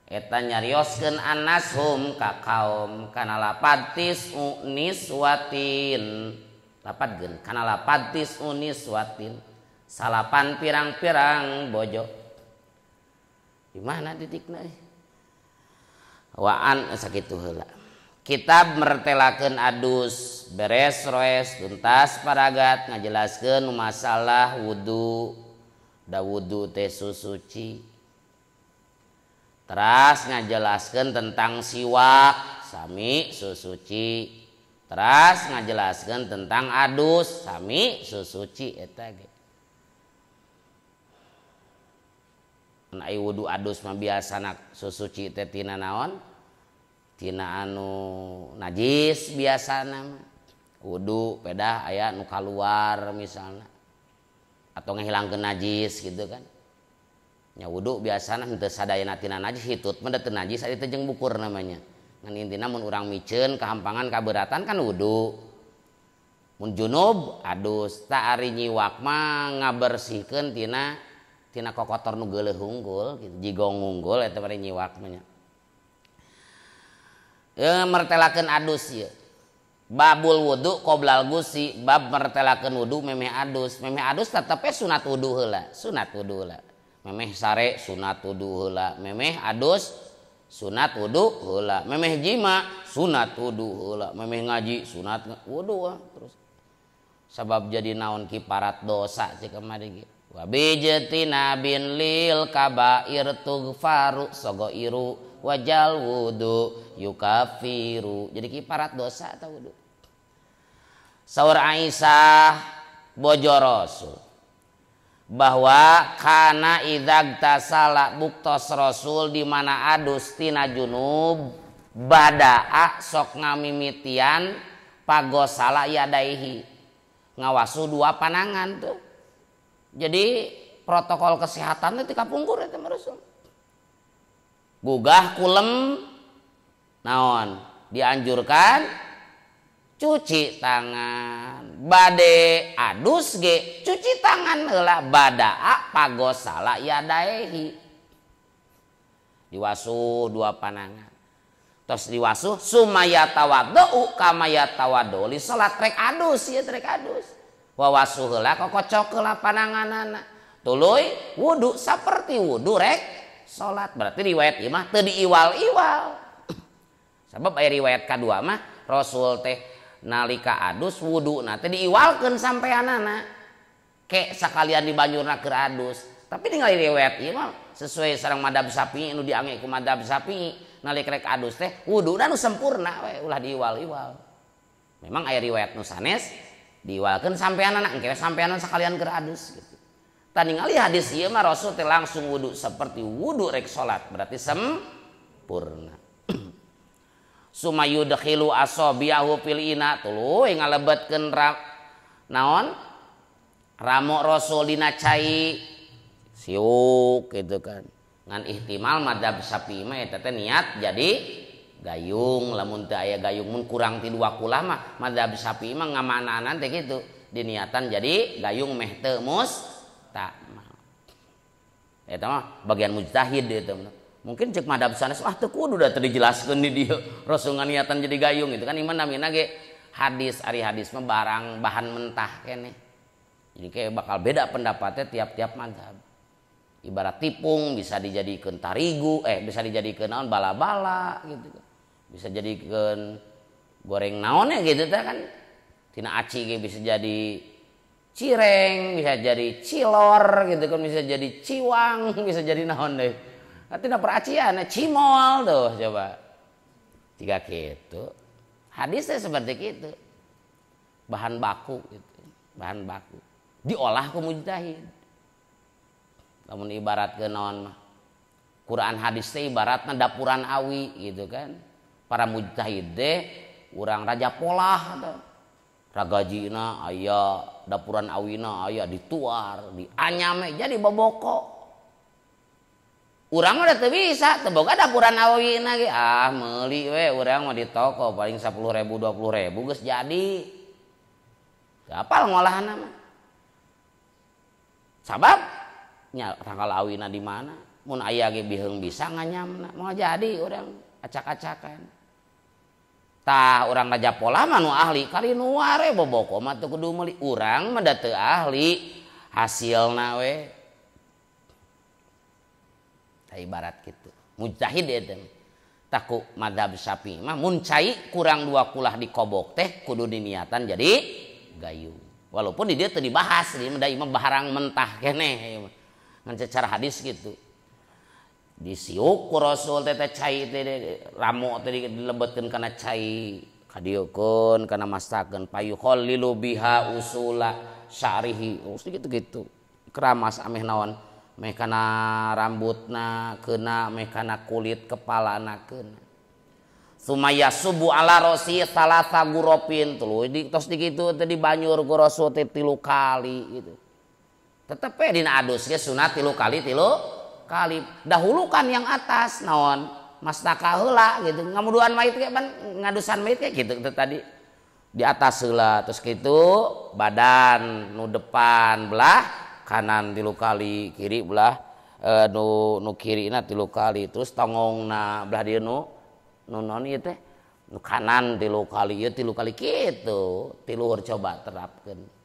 eta nyarioskeun Anas hum ka kaum kana lapad tis'u niswatin lapad geun kana lapad tis'u niswatin salapan pirang-pirang bojo. Di mana titikna? Waan sakitu heula. Kitab mertelakeun adus beres roes tuntas paragat ngajelaskeun masalah wudu da wudu teh susuci. Teras ngajelaskeun tentang siwak sami susuci. Teras ngajelaskeun tentang adus sami susuci eta ge. Mun ai wudu adus mah biasana susuci teh tina naon? Tina anu najis biasana mah. Wudu pedah aya nu kaluar misalna atau ngahilangkeun najis gitu kan. Nya wudu biasana henteu sadayana tina najis hitut mah teu najis ari teh jeung bukur namanya. Ngan intina mun urang miceun kahampangan kaberatan kan wudu. Mun junub adus ta ari nyiwak mah ngabersihkeun tina tina kokotor nu geuleuh unggul gitu, jigong unggul eta mah nyiwak mah nya. Mertelakeun adus ieu. Babul wudu qoblal gusi, bab mertelakeun wudu memeh adus. Memeh adus tetep we sunat wudu heula, sunat wudu heula. Memeh sare sunat wudu heula, memeh adus sunat wudu heula, memeh jima sunat wudu heula, memeh ngaji sunat wudu terus. Sabab jadi naon kiparat dosa cik kamari ge. Wa bijtina bin lil kabair tughfaru sogoiru wajal wudu yukafiru. Jadi kiparat dosa atau wudu. Saur Aisyah bojo Rasul bahwa kana idzagtasala buktos Rasul di mana adus tina junub badaa sok ngamimitian pagosala yadaihi ngawasu dua panangan tuh. Jadi protokol kesehatan itu kapungkur eta mah Rasul. Gugah kulem naon dianjurkan cuci tangan, bade adus ge cuci tangan heula badaa pagosala yadaihi. Diwasuh dua panangan. Terus diwasuh sumaya tawaddu kama yatawaddu li salat rek adus ieu rek adus. Wawasuh heula kokocok heula pananganana. Tuluy wudu saperti wudu rek salat. Berarti riwayat ieu mah teu diiwal-iwal. Sabab aya riwayat kadua mah Rasul teh nalika adus wuduna teh diiwalkeun sampeanana. Ke sakalian dibanjurna keur adus. Tapi ningali riwayat ieu mah sesuai sareng madhab Syafi'i nu diange ku madhab Syafi'i nalika rek adus teh wuduna nu sempurna we ulah diiwal-iwal. Memang aya riwayat nu sanes diiwalkeun sampeanana engke sampeanana sakalian keur adus gitu. Tah ningali hadis ieu mah Rasul teh langsung wudu seperti wudu rek salat berarti sempurna. Sumayudkhilu asabiyahu fil ina tuluy ngalebetkeun naon ramo Rasul dina cai siuk gitu kan. Ngan ihtimal madzhab Syafi'i mah eta teh niat jadi gayung lamun teu aya gayung mun kurang ti dua kulah mah madzhab Syafi'i mah ngamanaanan teh kitu diniatan jadi gayung meh teu mustakmal. Eta mah bagian mujtahid eta mah. Mungkin cek madhab sanes ah teu kudu da teu dijelaskeun di dieu Rasul nganiatan jadi gayung gitu kan ieu mah namina ge hadis ari hadis mah barang bahan mentah keneh. Jadi kayak bakal beda pendapatnya tiap-tiap madhab. Ibarat tipung bisa dijadikeun tarigu bisa dijadikeun naon bala-bala gitu kan. Bisa jadikeun goreng naonnya gitu teh kan. Tina aci ge bisa jadi cireng, bisa jadi cilor gitu kan, bisa jadi ciwang, bisa jadi naon deh. Tina peracian, cimol tuh coba. Tiga gitu. Hadisnya seperti itu. Bahan baku gitu. Bahan baku. Diolah ku mujtahid. Lamun ibarat ke naon mah. Quran hadis teh ibaratna dapuran awi gitu kan. Para mujtahid teh urang raja polah tuh. Ragajina aya, dapuran awina aya dituar, dianyame jadi boboko. Urang mah teu bisa, teu boga dapuran awina ge. Ah, meuli we urang mah di toko paling 10.000 20.000 geus jadi. Teu apal ngolahna mah. Sabab nya tanggal awina di mana? Mun aya ge biheung bisa nganyamna, moal jadi urang acak-acakan. Tah urang raja polah mah nu ahli kali nuare boboko mah teu kudu meuli. Urang mah da teu ahli, hasilna we. Tah ibarat kitu. Mujtahid eta. Tah ku madzhab Syafi'i mah mun cai kurang dua kulah dikobok teh kudu diniatan jadi gayung. Walaupun di dia teu dibahas, di mah da barang mentah keneh. Ngan secara hadis gitu. Disiuk ku Rasul teh cai teh ramo teh dilebetkeun kana cai Kadieukeun kana mastakeun payukhallilu biha usula sya'rihi. Oh gitu-gitu. Keramas ameh naon? Meh kana rambutna keuna, meh kana kulit kepalana keuna. Sumaya subu ala rosi salasa guropin tuluy di tos dikitu teh dibanyur ku Rasul teh 3 kali gitu. Tetep we dina adus ge sunat 3 kali 3 kali. Dahulukan yang atas naon? Mastaka heula gitu. Ngamuduan mayit ge pan ngadusan mayit ge gitu tadi. Di atas heula terus kitu badan nu depan belah kanan 3 kali, kiri belah nu kirina 3 kali, terus tongongna belah dieu nu naon ieu teh nu kanan 3 kali, ieu 3 kali kitu. Tiluhur coba terapkeun.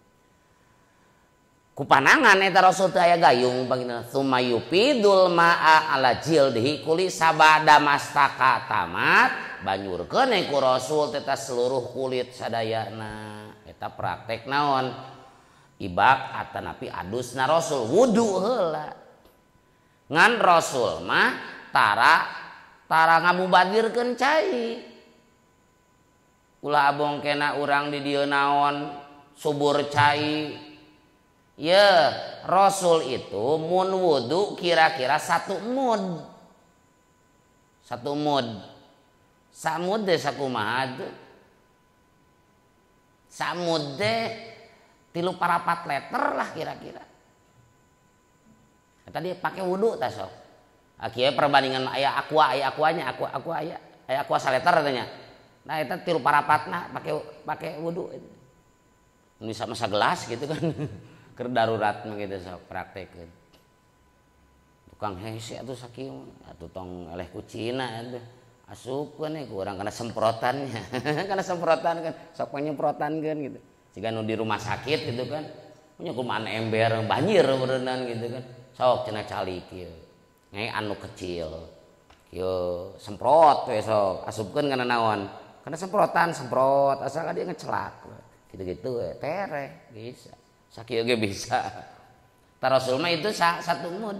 Kupanangan eta Rasul teh aya gayung panggilna sumayupidul ma'a ala jildihi kuli sabada mastaka tamat banyurkeun ku Rasul teh seluruh kulit sadayana. Eta praktek naon ibak atanapi adusna Rasul wudu heula. Ngan Rasul mah tara ngamubadirkeun cai. Ulah abong kena urang di dieu naon subur cai. Ya, Rasul itu mun wudu kira-kira 1 mud. 1 mud. Samud deh sakumaha tuh. Samud deh 3/4 liter lah kira-kira. Tadi pakai wudu tah sok. Akhirnya perbandingan aya aqua, aya aquanya, aqua aqua aya, aya aqua saliter katanya. Nah, eta 3/4 pakai wudu. Bisa masa gelas gitu kan. Keur darurat mah gitu sok praktekeun. Tukang hese atuh sakieu atuh tong eleh kucina atuh. Asupkeun we ku urang kana semprotannya. Kana semprotan kan sok penyemprotankeun gitu. Siga nu di rumah sakit gitu kan. Punya kumaha ember banjir beureunan gitu kan. Sok cenah calik kieu. Ngai anu kecil. Kieu semprot we sok asupkeun kana naon? Kana semprotan semprot asal dia ngecelak. Gitu-gitu we tereh bisa. Sakieu ge bisa. Tah Rasul mah itu 1 mud.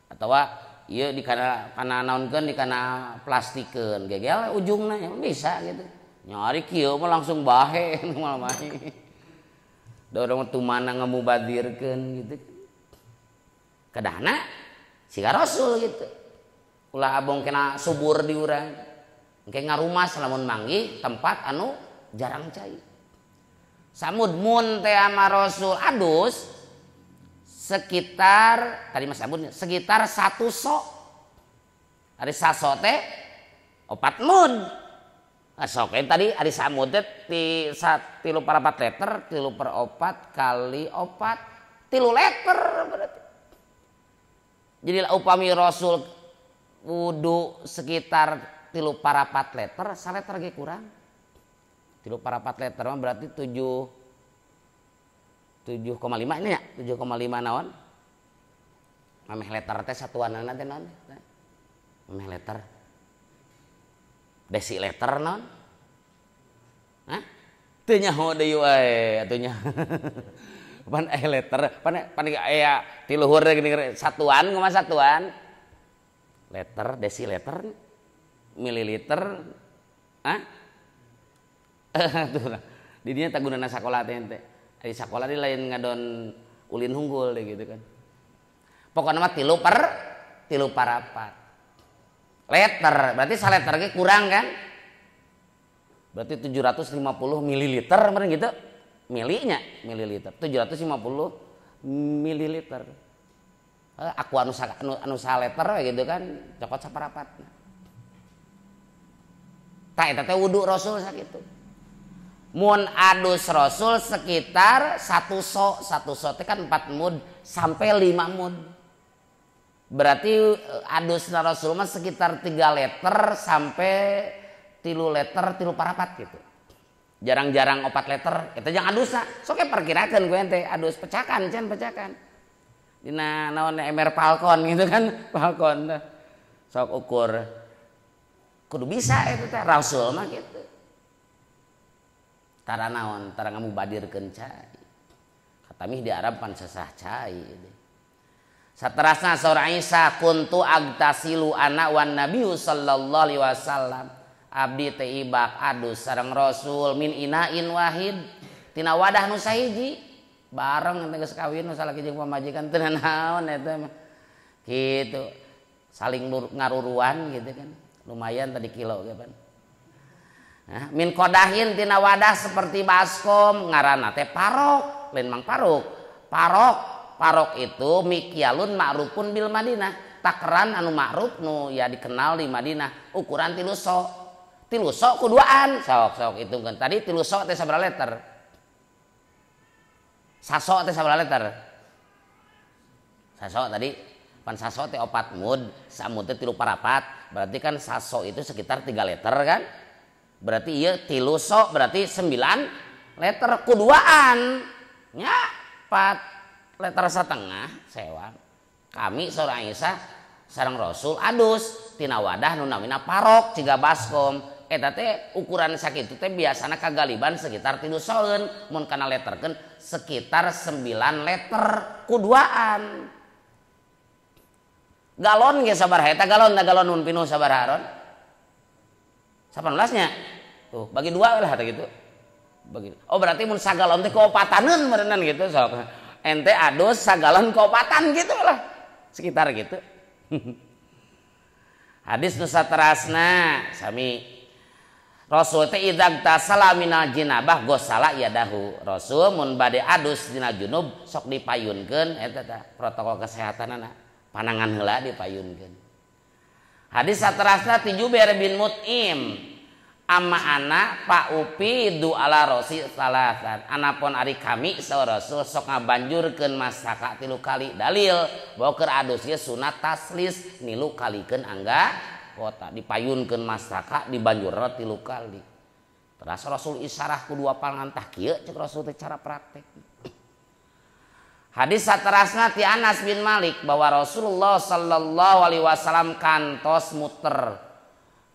Atawa ieu di kana naonkeun di kana plastikeun gegel ujungna ya bisa gitu. Nyari kieu mah langsung bahe moal mahi. Da urang mah tumana ngamubadirkeun gitu. Kedahna siga Rasul gitu. Ulah abong kena subur di urang. Engke ngarumas lamun manggih tempat anu jarang cai. Samud mun teh ama Rasul adus sekitar tadi Mas Abun sekitar 1 sok. Ari saso teh 4 mud. Nah, sok tadi ari samud teh 3/4 liter, 3/4 kali 4, 3 liter berarti. Jadi upami Rasul wudu sekitar 3/4 liter, saliter ge kurang. 3/4 liter mah berarti 7,5 ini ya, 7,5 naon? Mameh liter teh satuanana teh naon? Mameh liter. Desiliter naon? Hah? Teu nyaho deui wae atuh nya. Pan aya liter, pan aya ti luhur geuning satuan kumaha satuan? Liter, desiliter, mililiter, hah? Tuh, di dinya tak gunana sakola teh ente. Di sakola di lain ngadon ulin hunggul deh gitu kan. Pokoknya mah 3/4 liter, berarti saliter ge kurang kan? Berarti 750 mililiter meureun gitu. Milinya mililiter 750 mililiter. Aku anu saliter gitu kan, cokot saparapat. Tah eta teh wudu Rasul sakitu. Mun adus Rasul sekitar 1 sok, 1 sok teh kan 4 mud sampai 5 mud. Berarti adus Rasul mah sekitar 3 liter sampai 3 liter 3/4 gitu. Jarang-jarang 4 liter, eta jangan adusna. Sok perkirakeun ku ente adus pecakan can pecakan. Dina naon ember Falcon gitu kan, Falcon teh. Sok ukur. Kudu bisa eta teh Rasul mah gitu. Tara naon, tara ngamubadirkeun cai. Katamih di Arab pan sesah cai. Saterasna saur Aisyah kuntu agtasilu ana wan nabiyyu sallallahu alaihi wasallam. Abdi teh ibak adus sareng Rasul min inain wahid tina wadah nu sahiji bareng teh geus kawin nu salaki jeung pamajikan teu naon eta mah kitu saling ngaruruan gitu kan lumayan tadi kilo ge pan. Nah, min kodahin tina wadah seperti baskom ngaranna teh parok lain mang paruk parok parok itu mikyalun ma'rufun bil Madinah takaran anu ma'ruf nu ya dikenal di Madinah ukuran 3 sok 3 sok kuduaan sok sok hitungkeun tadi 3 sok teh sabaraha liter sasok teh sabaraha liter sasok tadi pan sasok teh 4 mud samud teh 3/4 berarti kan sasok itu sekitar 3 liter kan berarti iya 3 sok berarti 9 liter kuduaan nya 4,5 liter sewang kami seorang Aisyah sareng Rasul adus tina wadah nu namina parok ciga baskom eta teh ukuran sakitu teh biasana kagaliban sekitar 3 soeun mun kana leterkeun sekitar 9 liter kuduaan galon ge sabaraha eta galon da galon nun pinuh sabaraha ron 18 nya tuh bagi 2 lah gitu bagi oh berarti mun sagalon teh kaopataneun meureunnan gitu sok ente adus sagalon kaopatan gitu lah sekitar gitu. Hadis nu saterasna sami Rasul teh idza tasala minal jinabah gosala yadahu Rasul mun bade adus dina junub sok dipayunkeun eta tah protokol kesehatanana panangan heula dipayunkeun. Hadis saterasna ti Jubair bin Mut'im ama anak Pak Upi du ala rosi salasan anapun ari kami saur Rasul sok ngabanjurkeun masaka 3 kali dalil bahwa keur adus ge sunat taslis nilu kalikeun angga kota dipayunkeun masaka dibanjurna 3 kali terus Rasul isyarah ku 2 pangan tah kieu cek Rasul teh cara praktek. Hadis saterasna ti Anas bin Malik bahwa Rasulullah sallallahu alaihi wasallam kantos muter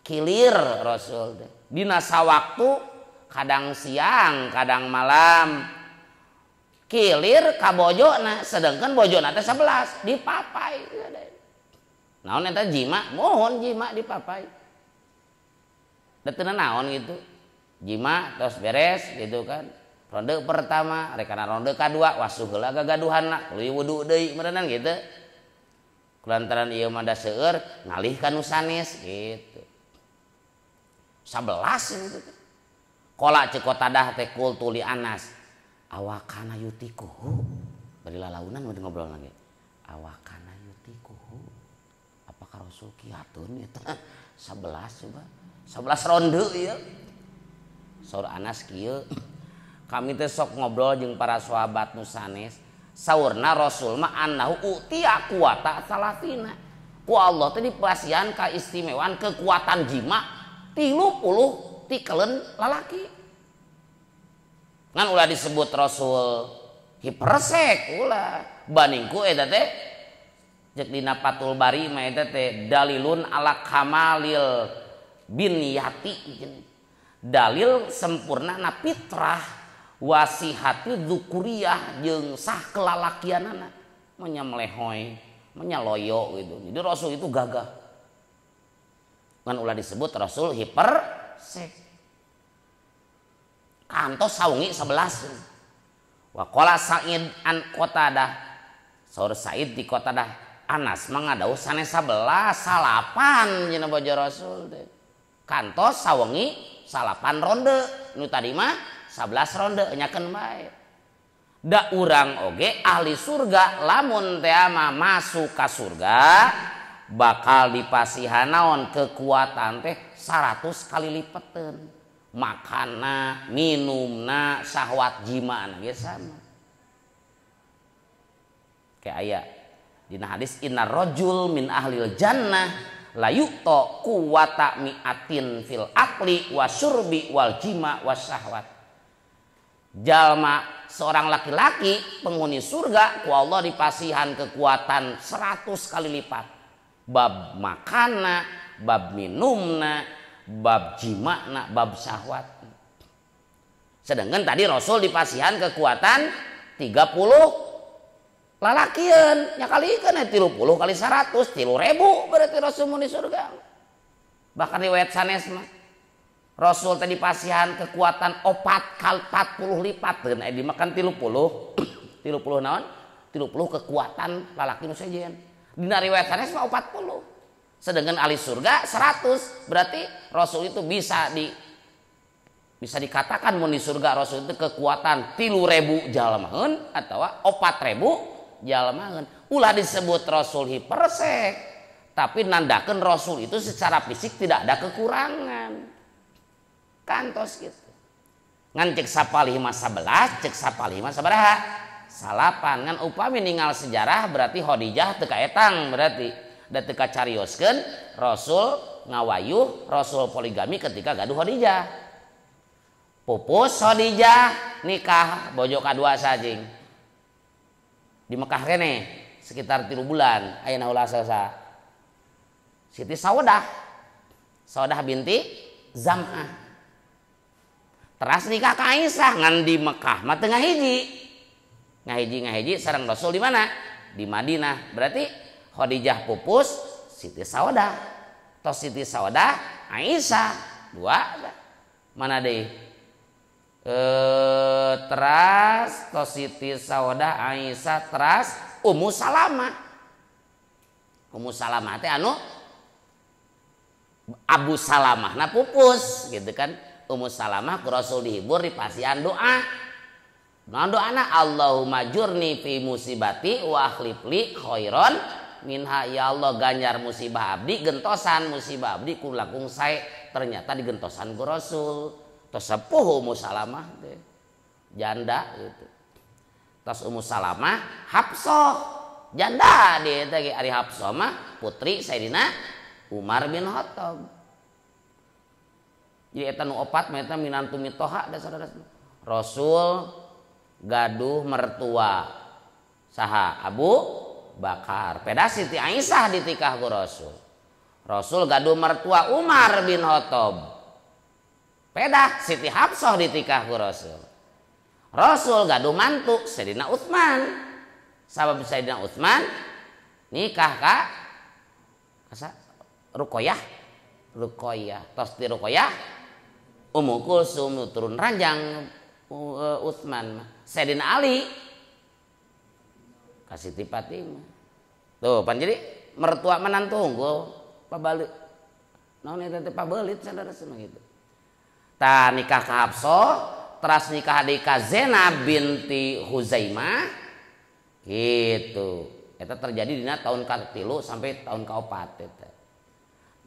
kilir Rasul teh dina sawaktu kadang siang kadang malam kilir ka bojona sedangkan bojona teh 11 dipapai naon eta jima mohon jima dipapai da teu naon gitu jima terus beres gitu kan ronde pertama rekana ronde kadua wasuh heula gagaduhanna tuluy wudu deui meureunnan gitu kulantaran ieu mah da seueur ngalih ka nu sanes gitu 11 gitu. Kola ceuk Qatadah teh kultu li Anas awakana yutikuhu bari lalaunan mun ngobrol lagi awakana yutikuhu apakah Rasul kiatun eta 11 coba 11 ronde ieu saur Anas kieu kami teh sok ngobrol jeung para sahabat nu sanes saurna Rasul mah annahu utiya quwata salatina ku Allah teh dipasihan kaistimewaan kekuatan jima 30 tikelen lalaki ngan ulah disebut Rasul hipersek ulah bandingku eta teh jeung dina Fathul Bari mah eta teh dalilun ala kamalil binyati dalil sempurna na fitrah wasihati dzukuriyah jeung sah kelalakianana menya melehoy menya loyo gitu jadi Rasul itu gagah ngan ulah disebut Rasul hipersek kantos saungi 11 wa qala Sa'id an Qatadah saur Sa'id di Qatadah Anas mangadau sanes 11 salapan cenah bojo Rasul teh kantos sawengi 8 ronde nu tadi mah 11 ronde nyakeun bae da urang oge ahli surga lamun teh mah masuk ka surga bakal dipasihan naon kekuatan teh 100 kali lipeteun makana minumna syahwat jimana ge sama kayak aya dina hadis innar rajul min ahlil jannah la yu'ta quwwata mi'atin fil akli wasyurbi wal jima wasyahwat jalma seorang laki-laki penghuni surga ku Allah dipasihan kekuatan 100 kali lipat bab makana, bab minumna, bab jimana, bab syahwat. Sedangkan tadi Rasul dipasihan kekuatan 30 lalakieun, nya kalikeun 30 kali 100, 3.000 berarti Rasul mun di surga. Bahkan riwayat sanes mah. Rasul tadi pasihan kekuatan 4 kali 40 lipat teu dimakan 30 30 naon 30 kekuatan lalaki nu sejen. Dina riwayat sanes mah 40. Sedangkan ahli surga 100. Berarti Rasul itu bisa dikatakan mun di surga Rasul itu kekuatan 3.000 jalmaeun atawa 4.000 jalmaeun. Ulah disebut Rasul hipersek, tapi nandakeun Rasul itu secara fisik tidak ada kekurangan. Kantos gitu. Ngan cek sapalih mah 11, cek sapalih mah sabaraha? 9. Ngan upami ningal sejarah berarti Khadijah teu kaetang berarti. Da teu kacarioskeun Rasul ngawayuh, Rasul poligami ketika gaduh Khadijah. Pupus Khadijah nikah bojo kadua sajing. Di Mekah kene sekitar 3 bulan ayeuna ulah sasa. Siti Saudah. Saudah binti Zam'ah. Teras nikah ka Aisyah ngan di Mekah mah teu ngahiji. Ngahiji sareng Rasul di mana? Di Madinah. Berarti Khadijah pupus, Siti Saudah. Tos Siti Saudah, Aisyah. Dua. Mana deui? Teras tos Siti Saudah, Aisyah, teras Ummu Salamah. Ummu Salamah teh anu Abu Salamah nah pupus gitu kan. Ummu Salamah ku Rasul dihibur di pasian doa. Nah doana Allahumma jurni fi musibati wa akhlif li khairan minha. Ya Allah ganjar musibah abdi gentosan musibah abdi ku langkung sae. Ternyata digentosan ku Rasul. Tos sepuh Ummu Salamah teh. Janda gitu. Tos Ummu Salamah Hafsah janda dia teh ari Hafsah mah putri Sayyidina Umar bin Khattab. Jadi eta nu opat mah eta minantu mitoha dasar. Rasul gaduh mertua saha Abu Bakar. Peda Siti Aisyah ditikah ku Rasul. Rasul gaduh mertua Umar bin Khattab. Peda Siti Hafsah ditikah ku Rasul. Rasul gaduh mantu Sayyidina Utsman. Sabab Sayyidina Utsman nikah ka kasa Ruqayyah. Ruqayyah tos di Ruqayyah Ummu Kulsum turun ranjang Utsman. Sayyidina Ali ka Siti Fatimah. Tuh pan jadi mertua menantu unggul pabalik. Naon eta teh pabelit saudara semua gitu. Tah nikah ka Hafsah, teras nikah deui ka Zainab binti Huzaimah. Gitu. Eta terjadi dina tahun ka-3 sampai tahun ka-4 eta.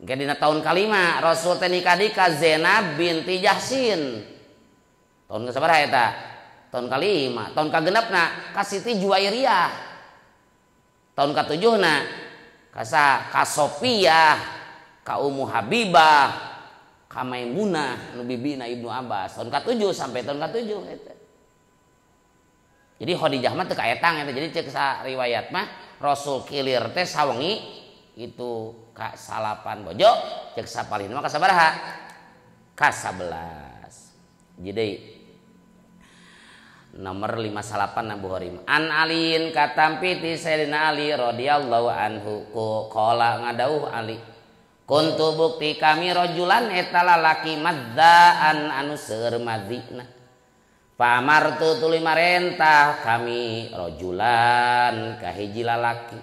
Engke dina tahun ka-5 Rasul teh nikah deui ka Zainab binti Jahsin. Tahun ka sabaraha eta? Tahun ka-5. Tahun ka-6na ka Siti Juwairiyah. Tahun ka-7na ka Sofiyah, ka Ummu Habibah, ka Maimunah nu bibina Ibnu Abbas. Tahun ka-7 sampai tahun ka-7 eta. Jadi Khadijah mah teu kaetang eta. Jadi cek sa riwayat mah Rasul kilir teh sawengi itu ka 9 bojo, cek sapalihna mah ka sabaraha? Ka 11. Jadi nomor 58 Abu Bukhari. An Aliin katampi ti Sayyidina Ali radhiyallahu anhu ku qala ngadauh Ali. Kuntu bukti kami rojulan eta lalaki madzaan anu seueur madzina. Pamartu tuluy marentah kami rojulan ka hiji lalaki.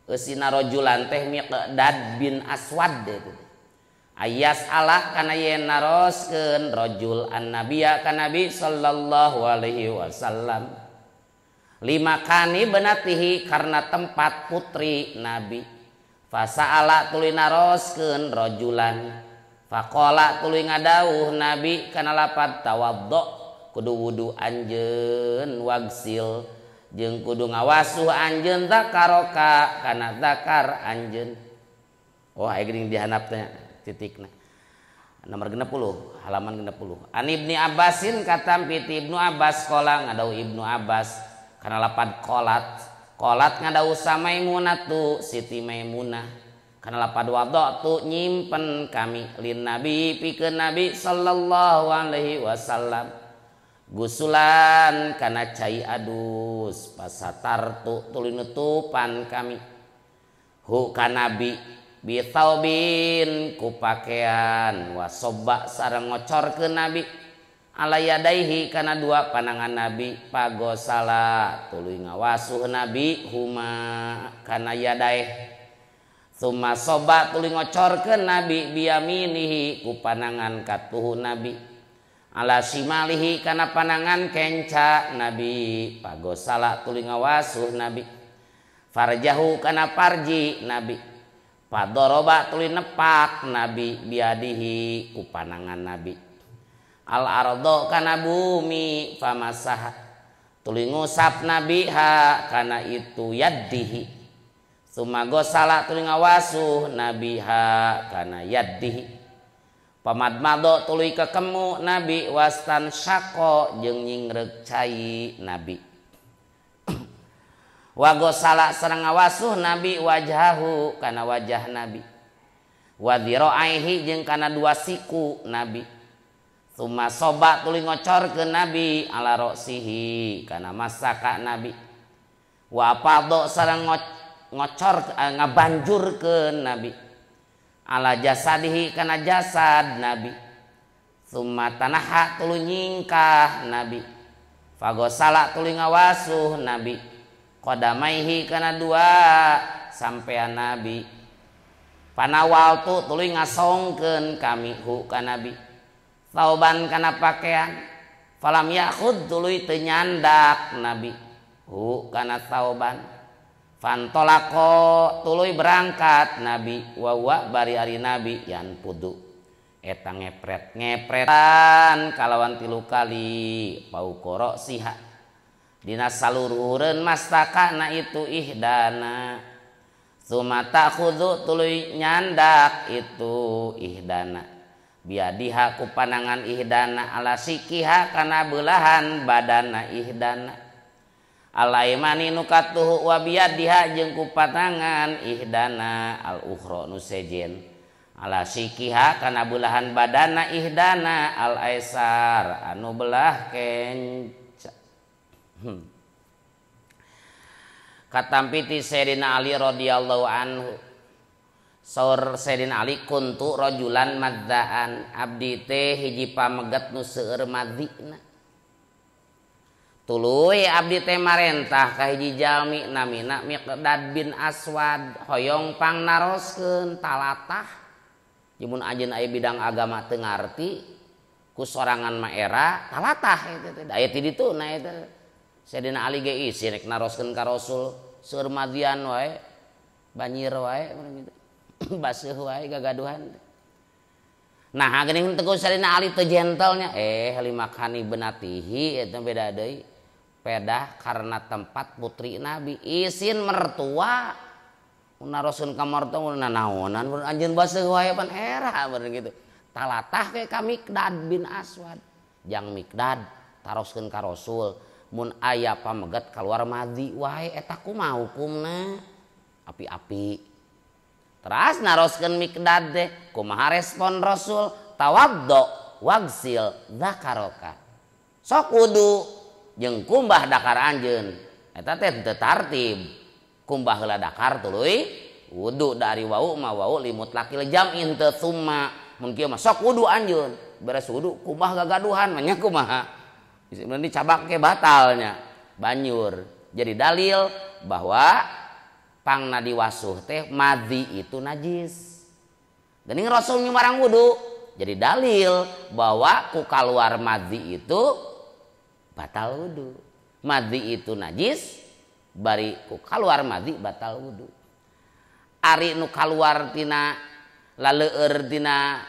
Eusina rojulan teh Miqdad bin Aswad itu. Ayas ala kana yen naroskeun rajul annabiya ka Nabi sallallahu alaihi wasallam. Lima kani benatihi karena tempat putri Nabi. Fasa'ala tuluy naroskeun rajulan. Faqala tuluy ngadauh Nabi kana lapad tawaddo kudu wudu anjeun wagsil jeung kudu ngawasuh anjeun zakaroka kana zakar anjeun. Oh aya geuning dihandapna titikna. Nomor 60, halaman 60. An Ibni Abbasin katampi ti Ibnu Abbas qala ngadauh Ibnu Abbas kana lapad qolat. Qolat ngadauh Maimunah tu Siti Maimunah kana lapad wadatu nyimpen kami lin Nabi pikeun Nabi sallallahu alaihi wasallam. Gusulan kana cai adus pasatartu tuluy nutupan kami hu ka Nabi Bithaubin ku pakaian wasoba sareng ngocorkeun Nabi ala yadaihi kana dua panangan Nabi pagosala tuluy ngawasuh Nabi huma kana yadaih summa soba tuluy ngocorkeun Nabi biyaminihi ku panangan katuhu Nabi ala simalihi kana panangan kenca Nabi pagosala tuluy ngawasuh Nabi farjahu kana parji Nabi padoroba tuluy nepak Nabi biadihi ku panangan Nabi al ardo kana bumi famasaha tuluy ngusap Nabi ha kana itu yaddihi summa gosala tuluy ngawasuh Nabi ha kana yaddihi pamadmado tuluy kekemu Nabi wastan syaqo jeung nyingreuk cai Nabi wagosala sareng ngawasuh Nabi wajhahu kana wajah Nabi wa dhira'aihi jeung kana dua siku Nabi summa soba tuluy ngocorkeun Nabi ala ra'sihi kana masaka Nabi wa afadha sareng ngocor ngabanjurkeun Nabi ala jasadihi kana jasad Nabi summa tanaha tuluy nyingkah Nabi fagosala tuluy ngawasuh Nabi qadamaihi kana dua sampean Nabi panawal tu tuluy ngasongkeun kami hu ka Nabi sauban kana pakaian falam yakhud tuluy teu nyandak Nabi hu kana sauban fantolako tuluy berangkat Nabi wa wa bari ari Nabi yan pudu eta ngepret ngepretan kalawan tilu kali paukoro siha dina salurureun mastakana itu ihdana summa ta'khudhu tuluy nyandak itu ihdana biadiha ku panangan ihdana ala sikiha kana belahan badana ihdana alaimani nu katuhu wa biadiha jeung ku panangan ihdana al ukhra nu sejen ala sikiha kana belahan badana ihdana al aisar anu belah kenca. Katampi ti Sayyidina Ali radhiyallahu anhu saur Sayyidina Ali kuntu rajulan madzaan abdi teh hiji pameget nu seueur madzina tuluy abdi teh marentah ka hiji jalmi namina Miqdad bin Aswad hoyong pangnaroskeun talatah mun anjeun aya bidang agama teu ngarti ku sorangan mah era talatah eta teh aya ti ditu na eta Sayyidina Ali ge isin rek naroskeun ka Rasul seueur madian wae banjir wae gitu baseuh wae gagaduhan. Nah geuning teu ku Sayyidina Ali teu gentlenya limakani benatihi eta beda deui pedah karena tempat putri Nabi isin mertua naroskeun ka mertua nanaonan anjeun baseuh wae pan era bener gitu talatah ke ka Miqdad bin Aswad jang Miqdad taroskeun ka Rasul mun aya pameget kaluar madhi wae eta kumaha hukumna api-api teras naroskeun Miqdad teh kumaha respon Rasul tawaddo wagsil dzakaroka sok wudu jeung kumbah dakar anjeun eta teh teu tartib kumbah heula dakar tuluy wudu dari wau ma wau limutlaqil jam'in teu summa mun kieu mah sok wudu anjeun beres wudu kumbah gagaduhan mah nya kumaha ini cabak ke batalnya banjur jadi dalil bahwa pangna diwasuh teh madhi itu najis geuning Rasul nyumarang wudu jadi dalil bahwa ku kaluar madhi itu batal wudu madhi itu najis bari ku kaluar madhi batal wudu ari nu kaluar tina laleueur tina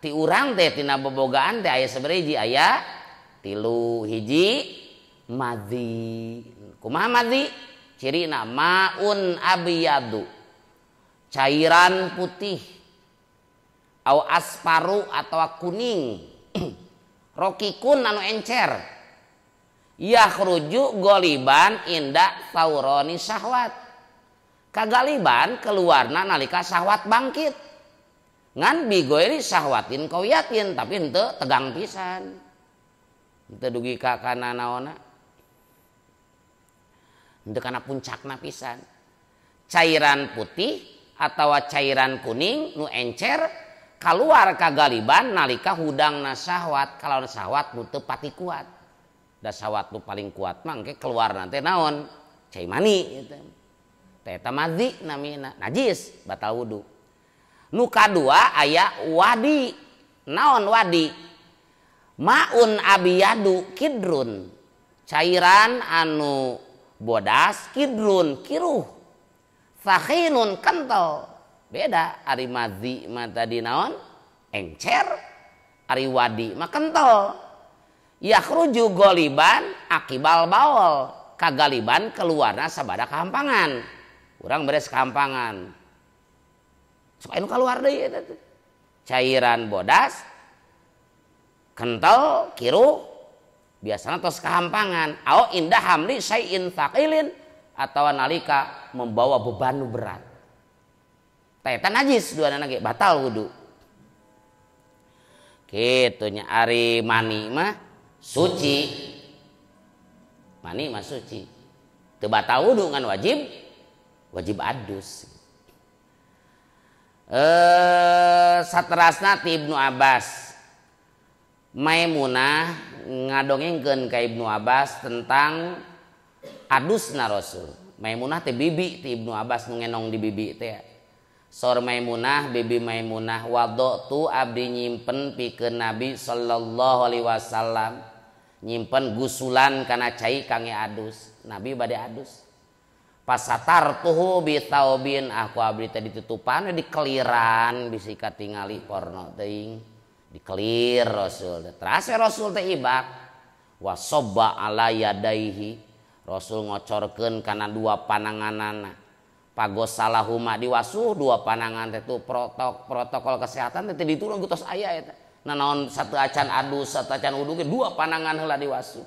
ti urang teh tina bobogaan teh aya sabaraha hiji aya tilu hiji madhi kumaha madhi cirina maun abyadu cairan putih au asparu atau kuning rokikun anu encer yakhruju goliban inda tauroni syahwat kagaliban keluarna nalika syahwat bangkit ngan bigoiri syahwatin kawiyatin tapi henteu tegang pisan henteu dugi ka kana naonna henteu kana puncakna pisan cairan putih atawa cairan kuning nu encer kaluar kagaliban nalika hudangna syahwat kalawan syahwat nu teu pati kuat. Da syahwat nu paling kuat mah engke keluar nanti naon? Cai mani gitu. Teh eta madzi namina, najis, batal wudu. Nu kadua aya wadi. Naon wadi? Maun abiyadu kidrun. Cairan anu bodas kidrun kiruh. Sakhinun kental. Beda ari madzi mah tadi naon? Encer. Ari wadi mah kental. Yakhruju goliban akibal baol. Kagaliban keluarna sabada kahampangan. Urang beres kahampangan. Sok anu keluar deui eta teh. Cairan bodas kental kiruh biasana tos kahampangan. Au indah hamli syai'in thaqilin atawa nalika membawa beban berat. Tah eta najis duanana ge batal wudu. Kitu nya ari mani mah suci. Mani mah suci. Teu batal wudu ngan wajib wajib adus. Saterasna ti Ibnu Abbas. Maimunah ngadongengkeun ka Ibnu Abbas tentang adusna Rasul. Maimunah teh bibi ti Ibnu Abbas nu ngenong di bibi teh. Sor Maimunah, bibi Maimunah wadatu abdi nyimpen pikeun Nabi sallallahu alaihi wasallam. Nyimpen gusulan kana cai kangge adus. Nabi bade adus. Pasatar tuhu bi taubin aku abdi teh ditutupan dikeliran bisi katingali porno teuing. Dikelir Rasul. Terase Rasul teh ibak. Wasobba ala yadaihi. Rasul ngocorkeun kana dua pananganana. Pagosalahuma diwasuh dua panangan teh tu protokol kesehatan teh diturun ku tos aya eta. Nanaon satu acan adus, satu acan wudu ge dua panangan heula diwasuh.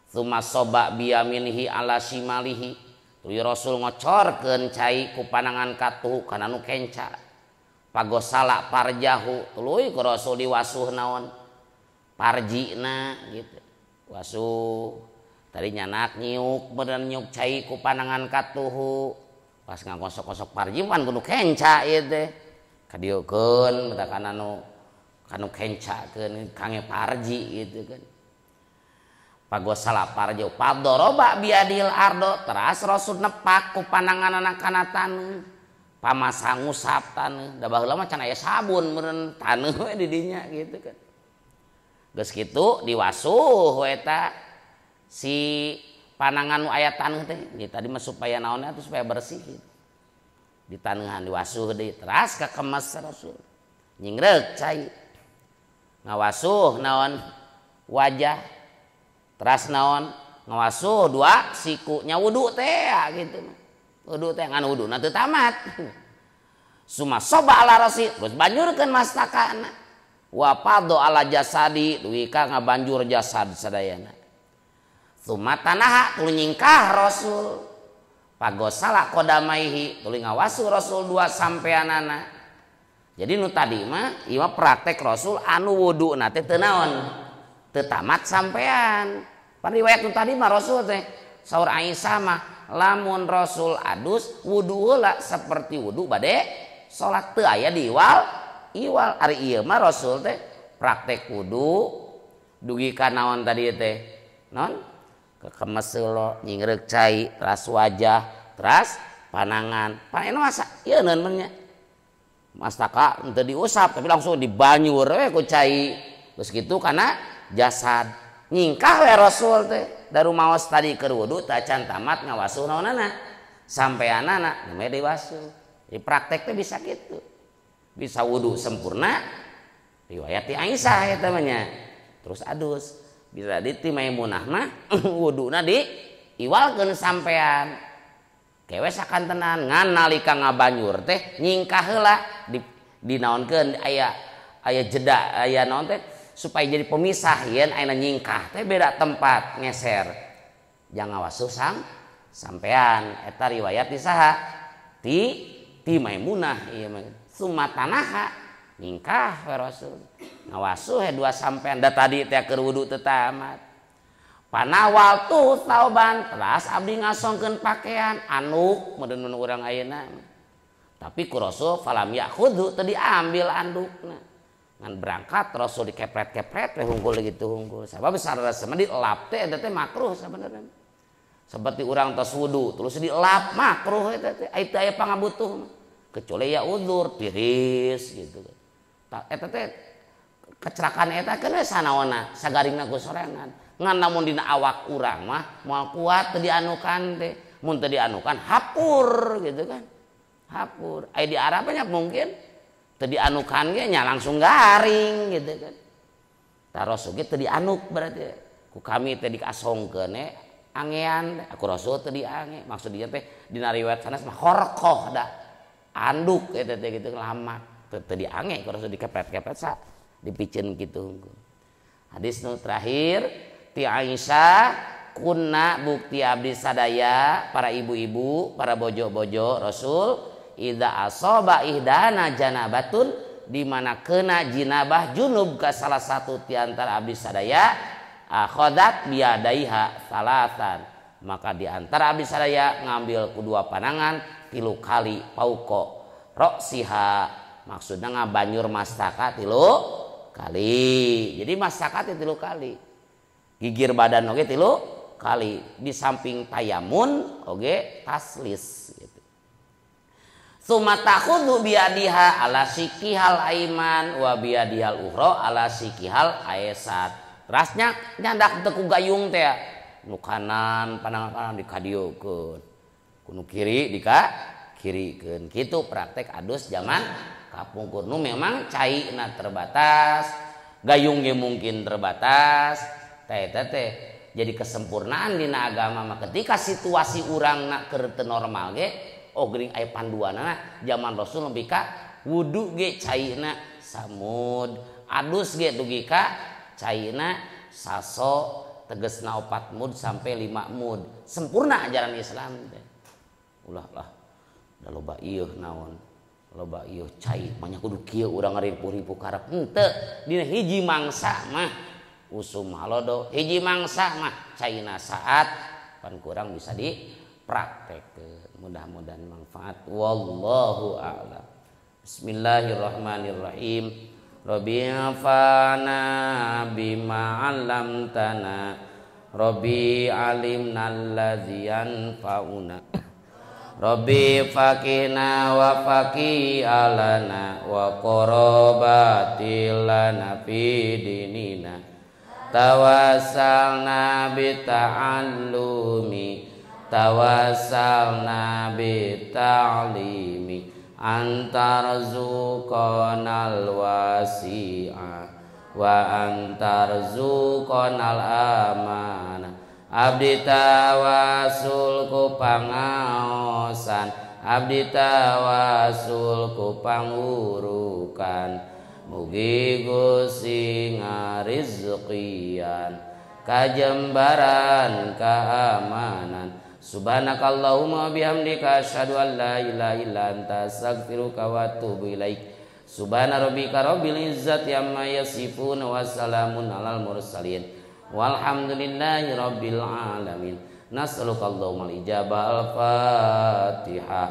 Tsumma soba biyaminihi ala shimalihi. Tuluy Rasul ngocorkeun cai ku panangan katuhu kana nu kenca. Pagosala parjahu tuluy ku Rasul diwasuh naon? Parjina gitu. Wasuh tadi nyanak nyiuk beneran nyiuk cai ku panangan katuhu. Pas ngagosok-gosok parji pan kudu kenca ieu teh. Kadieukeun mata kana nu kanu kencakeun kange parji gitu kan. Pagosala parjo padoroba biadil ardo teras Rasul nepak ku pananganana kana taneuh. Pamasa ngusap taneuh. Da baheula mah can aya sabun meureun taneuh we di dinya gitu kan. Geus kitu diwasuh we eta si panangan nu aya taneuh teh. Jadi tadi mah supaya naonnya tuh supaya bersih gitu. Di taneuhan diwasuh deui teras kakemes Rasul. Nyingreuk cai. Ngawasuh naon wajah teras naon ngawasuh dua siku nya wudu teh gitu. Wudu teh ngan wuduna teu tamat. Suma soba ala rasi terus banjurkeun mastakana. Wa fadho ala jasadi duwi ka ngabanjur jasad sadayana. Suma tanaha tuluy nyingkah Rasul. Pagosala qodamaihi tuluy ngawasuh Rasul dua sampeanana. Jadi nu tadi mah ieu mah praktek Rasul anu wuduna teh teu naon? Teu tamat sampean. Pan riwayat nu tadi mah Rasul teh saur Aisyah mah lamun Rasul adus wudu heula seperti wudu bade salat teu aya di iwal iwal. Ari ieu mah Rasul teh praktek wudu dugi ka naon tadi teh? Naon? Kekemes heula nyingreuk cai teras wajah teras panangan. Pan masa ieu neun nya. Mastaka henteu diusap tapi langsung dibanyur we ku cai. Geus kitu kana jasad. Nyingkah we Rasul teh da rumaos tadi keur wudu teh acan tamat ngawasuh naonana. Sampeanana nembe diwasuh. Di praktek teh bisa kitu. Bisa wudu sempurna riwayat ti Aisyah eta mah nya. Terus adus. Bisa di ti Maimunah mah wuduna di iwalkeun sampean. Kewe sakantenan ngan nalika ngabanyur teh nyingkah heula di dinaonkeun aya aya jeda aya naon teh supaya jadi pemisah yen ayeuna nyingkah teh beda tempat ngeser. Jangan ngawasuh sampean eta riwayat di saha? Ti ti Maimunah ieu mah. Sumatanaha nyingkah we Rasul. Ngawasuh he dua sampean da tadi teh keur wudu teu tamat. Panawal tuh tauban teras abdi ngasongkeun pakaian anuk meureun urang ayeuna. Tapi ku Rasul falam ya'khudhu teu diambil andukna. Ngan berangkat Rasul dikepret-kepret we hungkul gitu hungkul. Sabab sarasa mah dilap teh eta teh makruh sabenerna. Seperti urang tos wudu terus dilap makruh eta teh aya teu aya pangabutuh. Kecuali ya udzur tiris gitu. Eta teh kecelakaan eta keun sanaona sagaringna ku sorangan. Ngan lamun dina awak urang mah moal kuat teu dianukan teh. Mun teu dianukan hapur gitu kan. Hapur. Aya di Arab nya mungkin teu dianukan ge nya langsung garing gitu kan. Tah Rasul ge teu dianuk berarti. Ku kami teh dikasongkeun angean, aku Rasul teu diange. Maksud dia teh dina riwayat sanes mah khorqoh da. Anduk eta teh gitu lamak. Teu diange ku Rasul dikepret-kepret sa dipiceun kitu hungkul. Hadis nu terakhir ti Aisyah kunna bukti abdi sadaya para ibu-ibu, para bojo-bojo Rasul idza asaba ihdana janabatun di mana kena jinabah junub ka salah satu ti antara abdi sadaya akhadat biadaiha salatan maka di antara abdi sadaya ngambil kedua panangan 3 kali pauko roksiha maksudna ngabanyur mastaka 3 kali. Jadi mastaka 3 kali gigir badan oge 3 kali di samping tayamun oge taslis gitu. Summa takhudhu biadiha ala sikihal aiman wa biadihal ukhra ala sikihal aesat. Terasnya nyandak teu ku gayung teh nu kanan panangan kanan dikadiokeun ku nu kiri dika kirikeun. Kitu praktek adus zaman kapungkur nu memang caina terbatas, gayung ge mungkin terbatas. Teh teh jadi kesempurnaan dina agama mah ketika situasi urang nak keur teu normal ge oh geuning aya panduanana zaman Rasul nepi ka wudu ge caina samud adus ge dugi ka caina saso tegesna 4 mud sampai 5 mud sempurna ajaran Islam teh. Ulah lah da loba ieu naon loba ieu cai banyak kudu kieu urang ngaripuh-ripuh karep henteu dina hiji mangsa mah usum halodo hiji mangsa mah caina saat pan kurang bisa dipraktekkeun. Mudah-mudahan manfaat wallahu a'lam. Bismillahirrahmanirrahim. Rabbi fana bima 'allamtana Rabbi alimna allazi yanfa'una Rabbi faqina wa faqi alana wa qarabatil lana fi dinina tawassalna bita'allumi tawassalna bita'limi antarzuqanal wasi'a wa antarzuqanal amana abdi tawasul ku pangaosan abdi tawasul ku pangurukan mugi Gusti ngarizkian kajembaran keamanan. Subhanakallahumma bihamdika asyhadu an la ilaha illa anta astaghfiruka wa atubu ilaik. Subhana rabbika rabbil izzati amma yasifun wa salamun alal mursalin walhamdulillahi rabbil alamin. Nas'aluka allahumma al-ijabah. Al-Fatihah.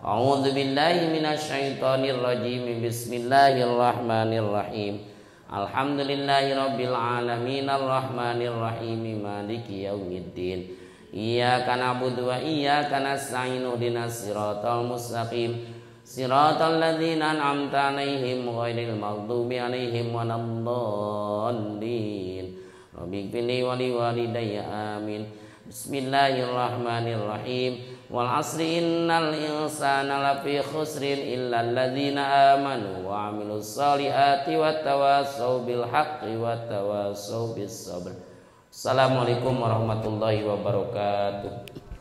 A'udzu billahi minasyaitonir rajim. Bismillahirrahmanirrahim. Alhamdulillahi rabbil alamin arrahmanir rahim maliki yaumiddin. Iyyaka na'budu wa iyyaka nasta'in ihdinas siratal mustaqim siratal ladzina an'amta 'alaihim ghairil maghdubi 'alaihim waladdallin. Rabbighfirli wa liwalidayya amin. Bismillahirrahmanirrahim. Wal 'asri innal insana lafi khusrin illa alladzina amanu wa 'amilus solihati wa tawassaw bil haqqi wa tawassaw bis sabr. Assalamualaikum warahmatullahi wabarakatuh.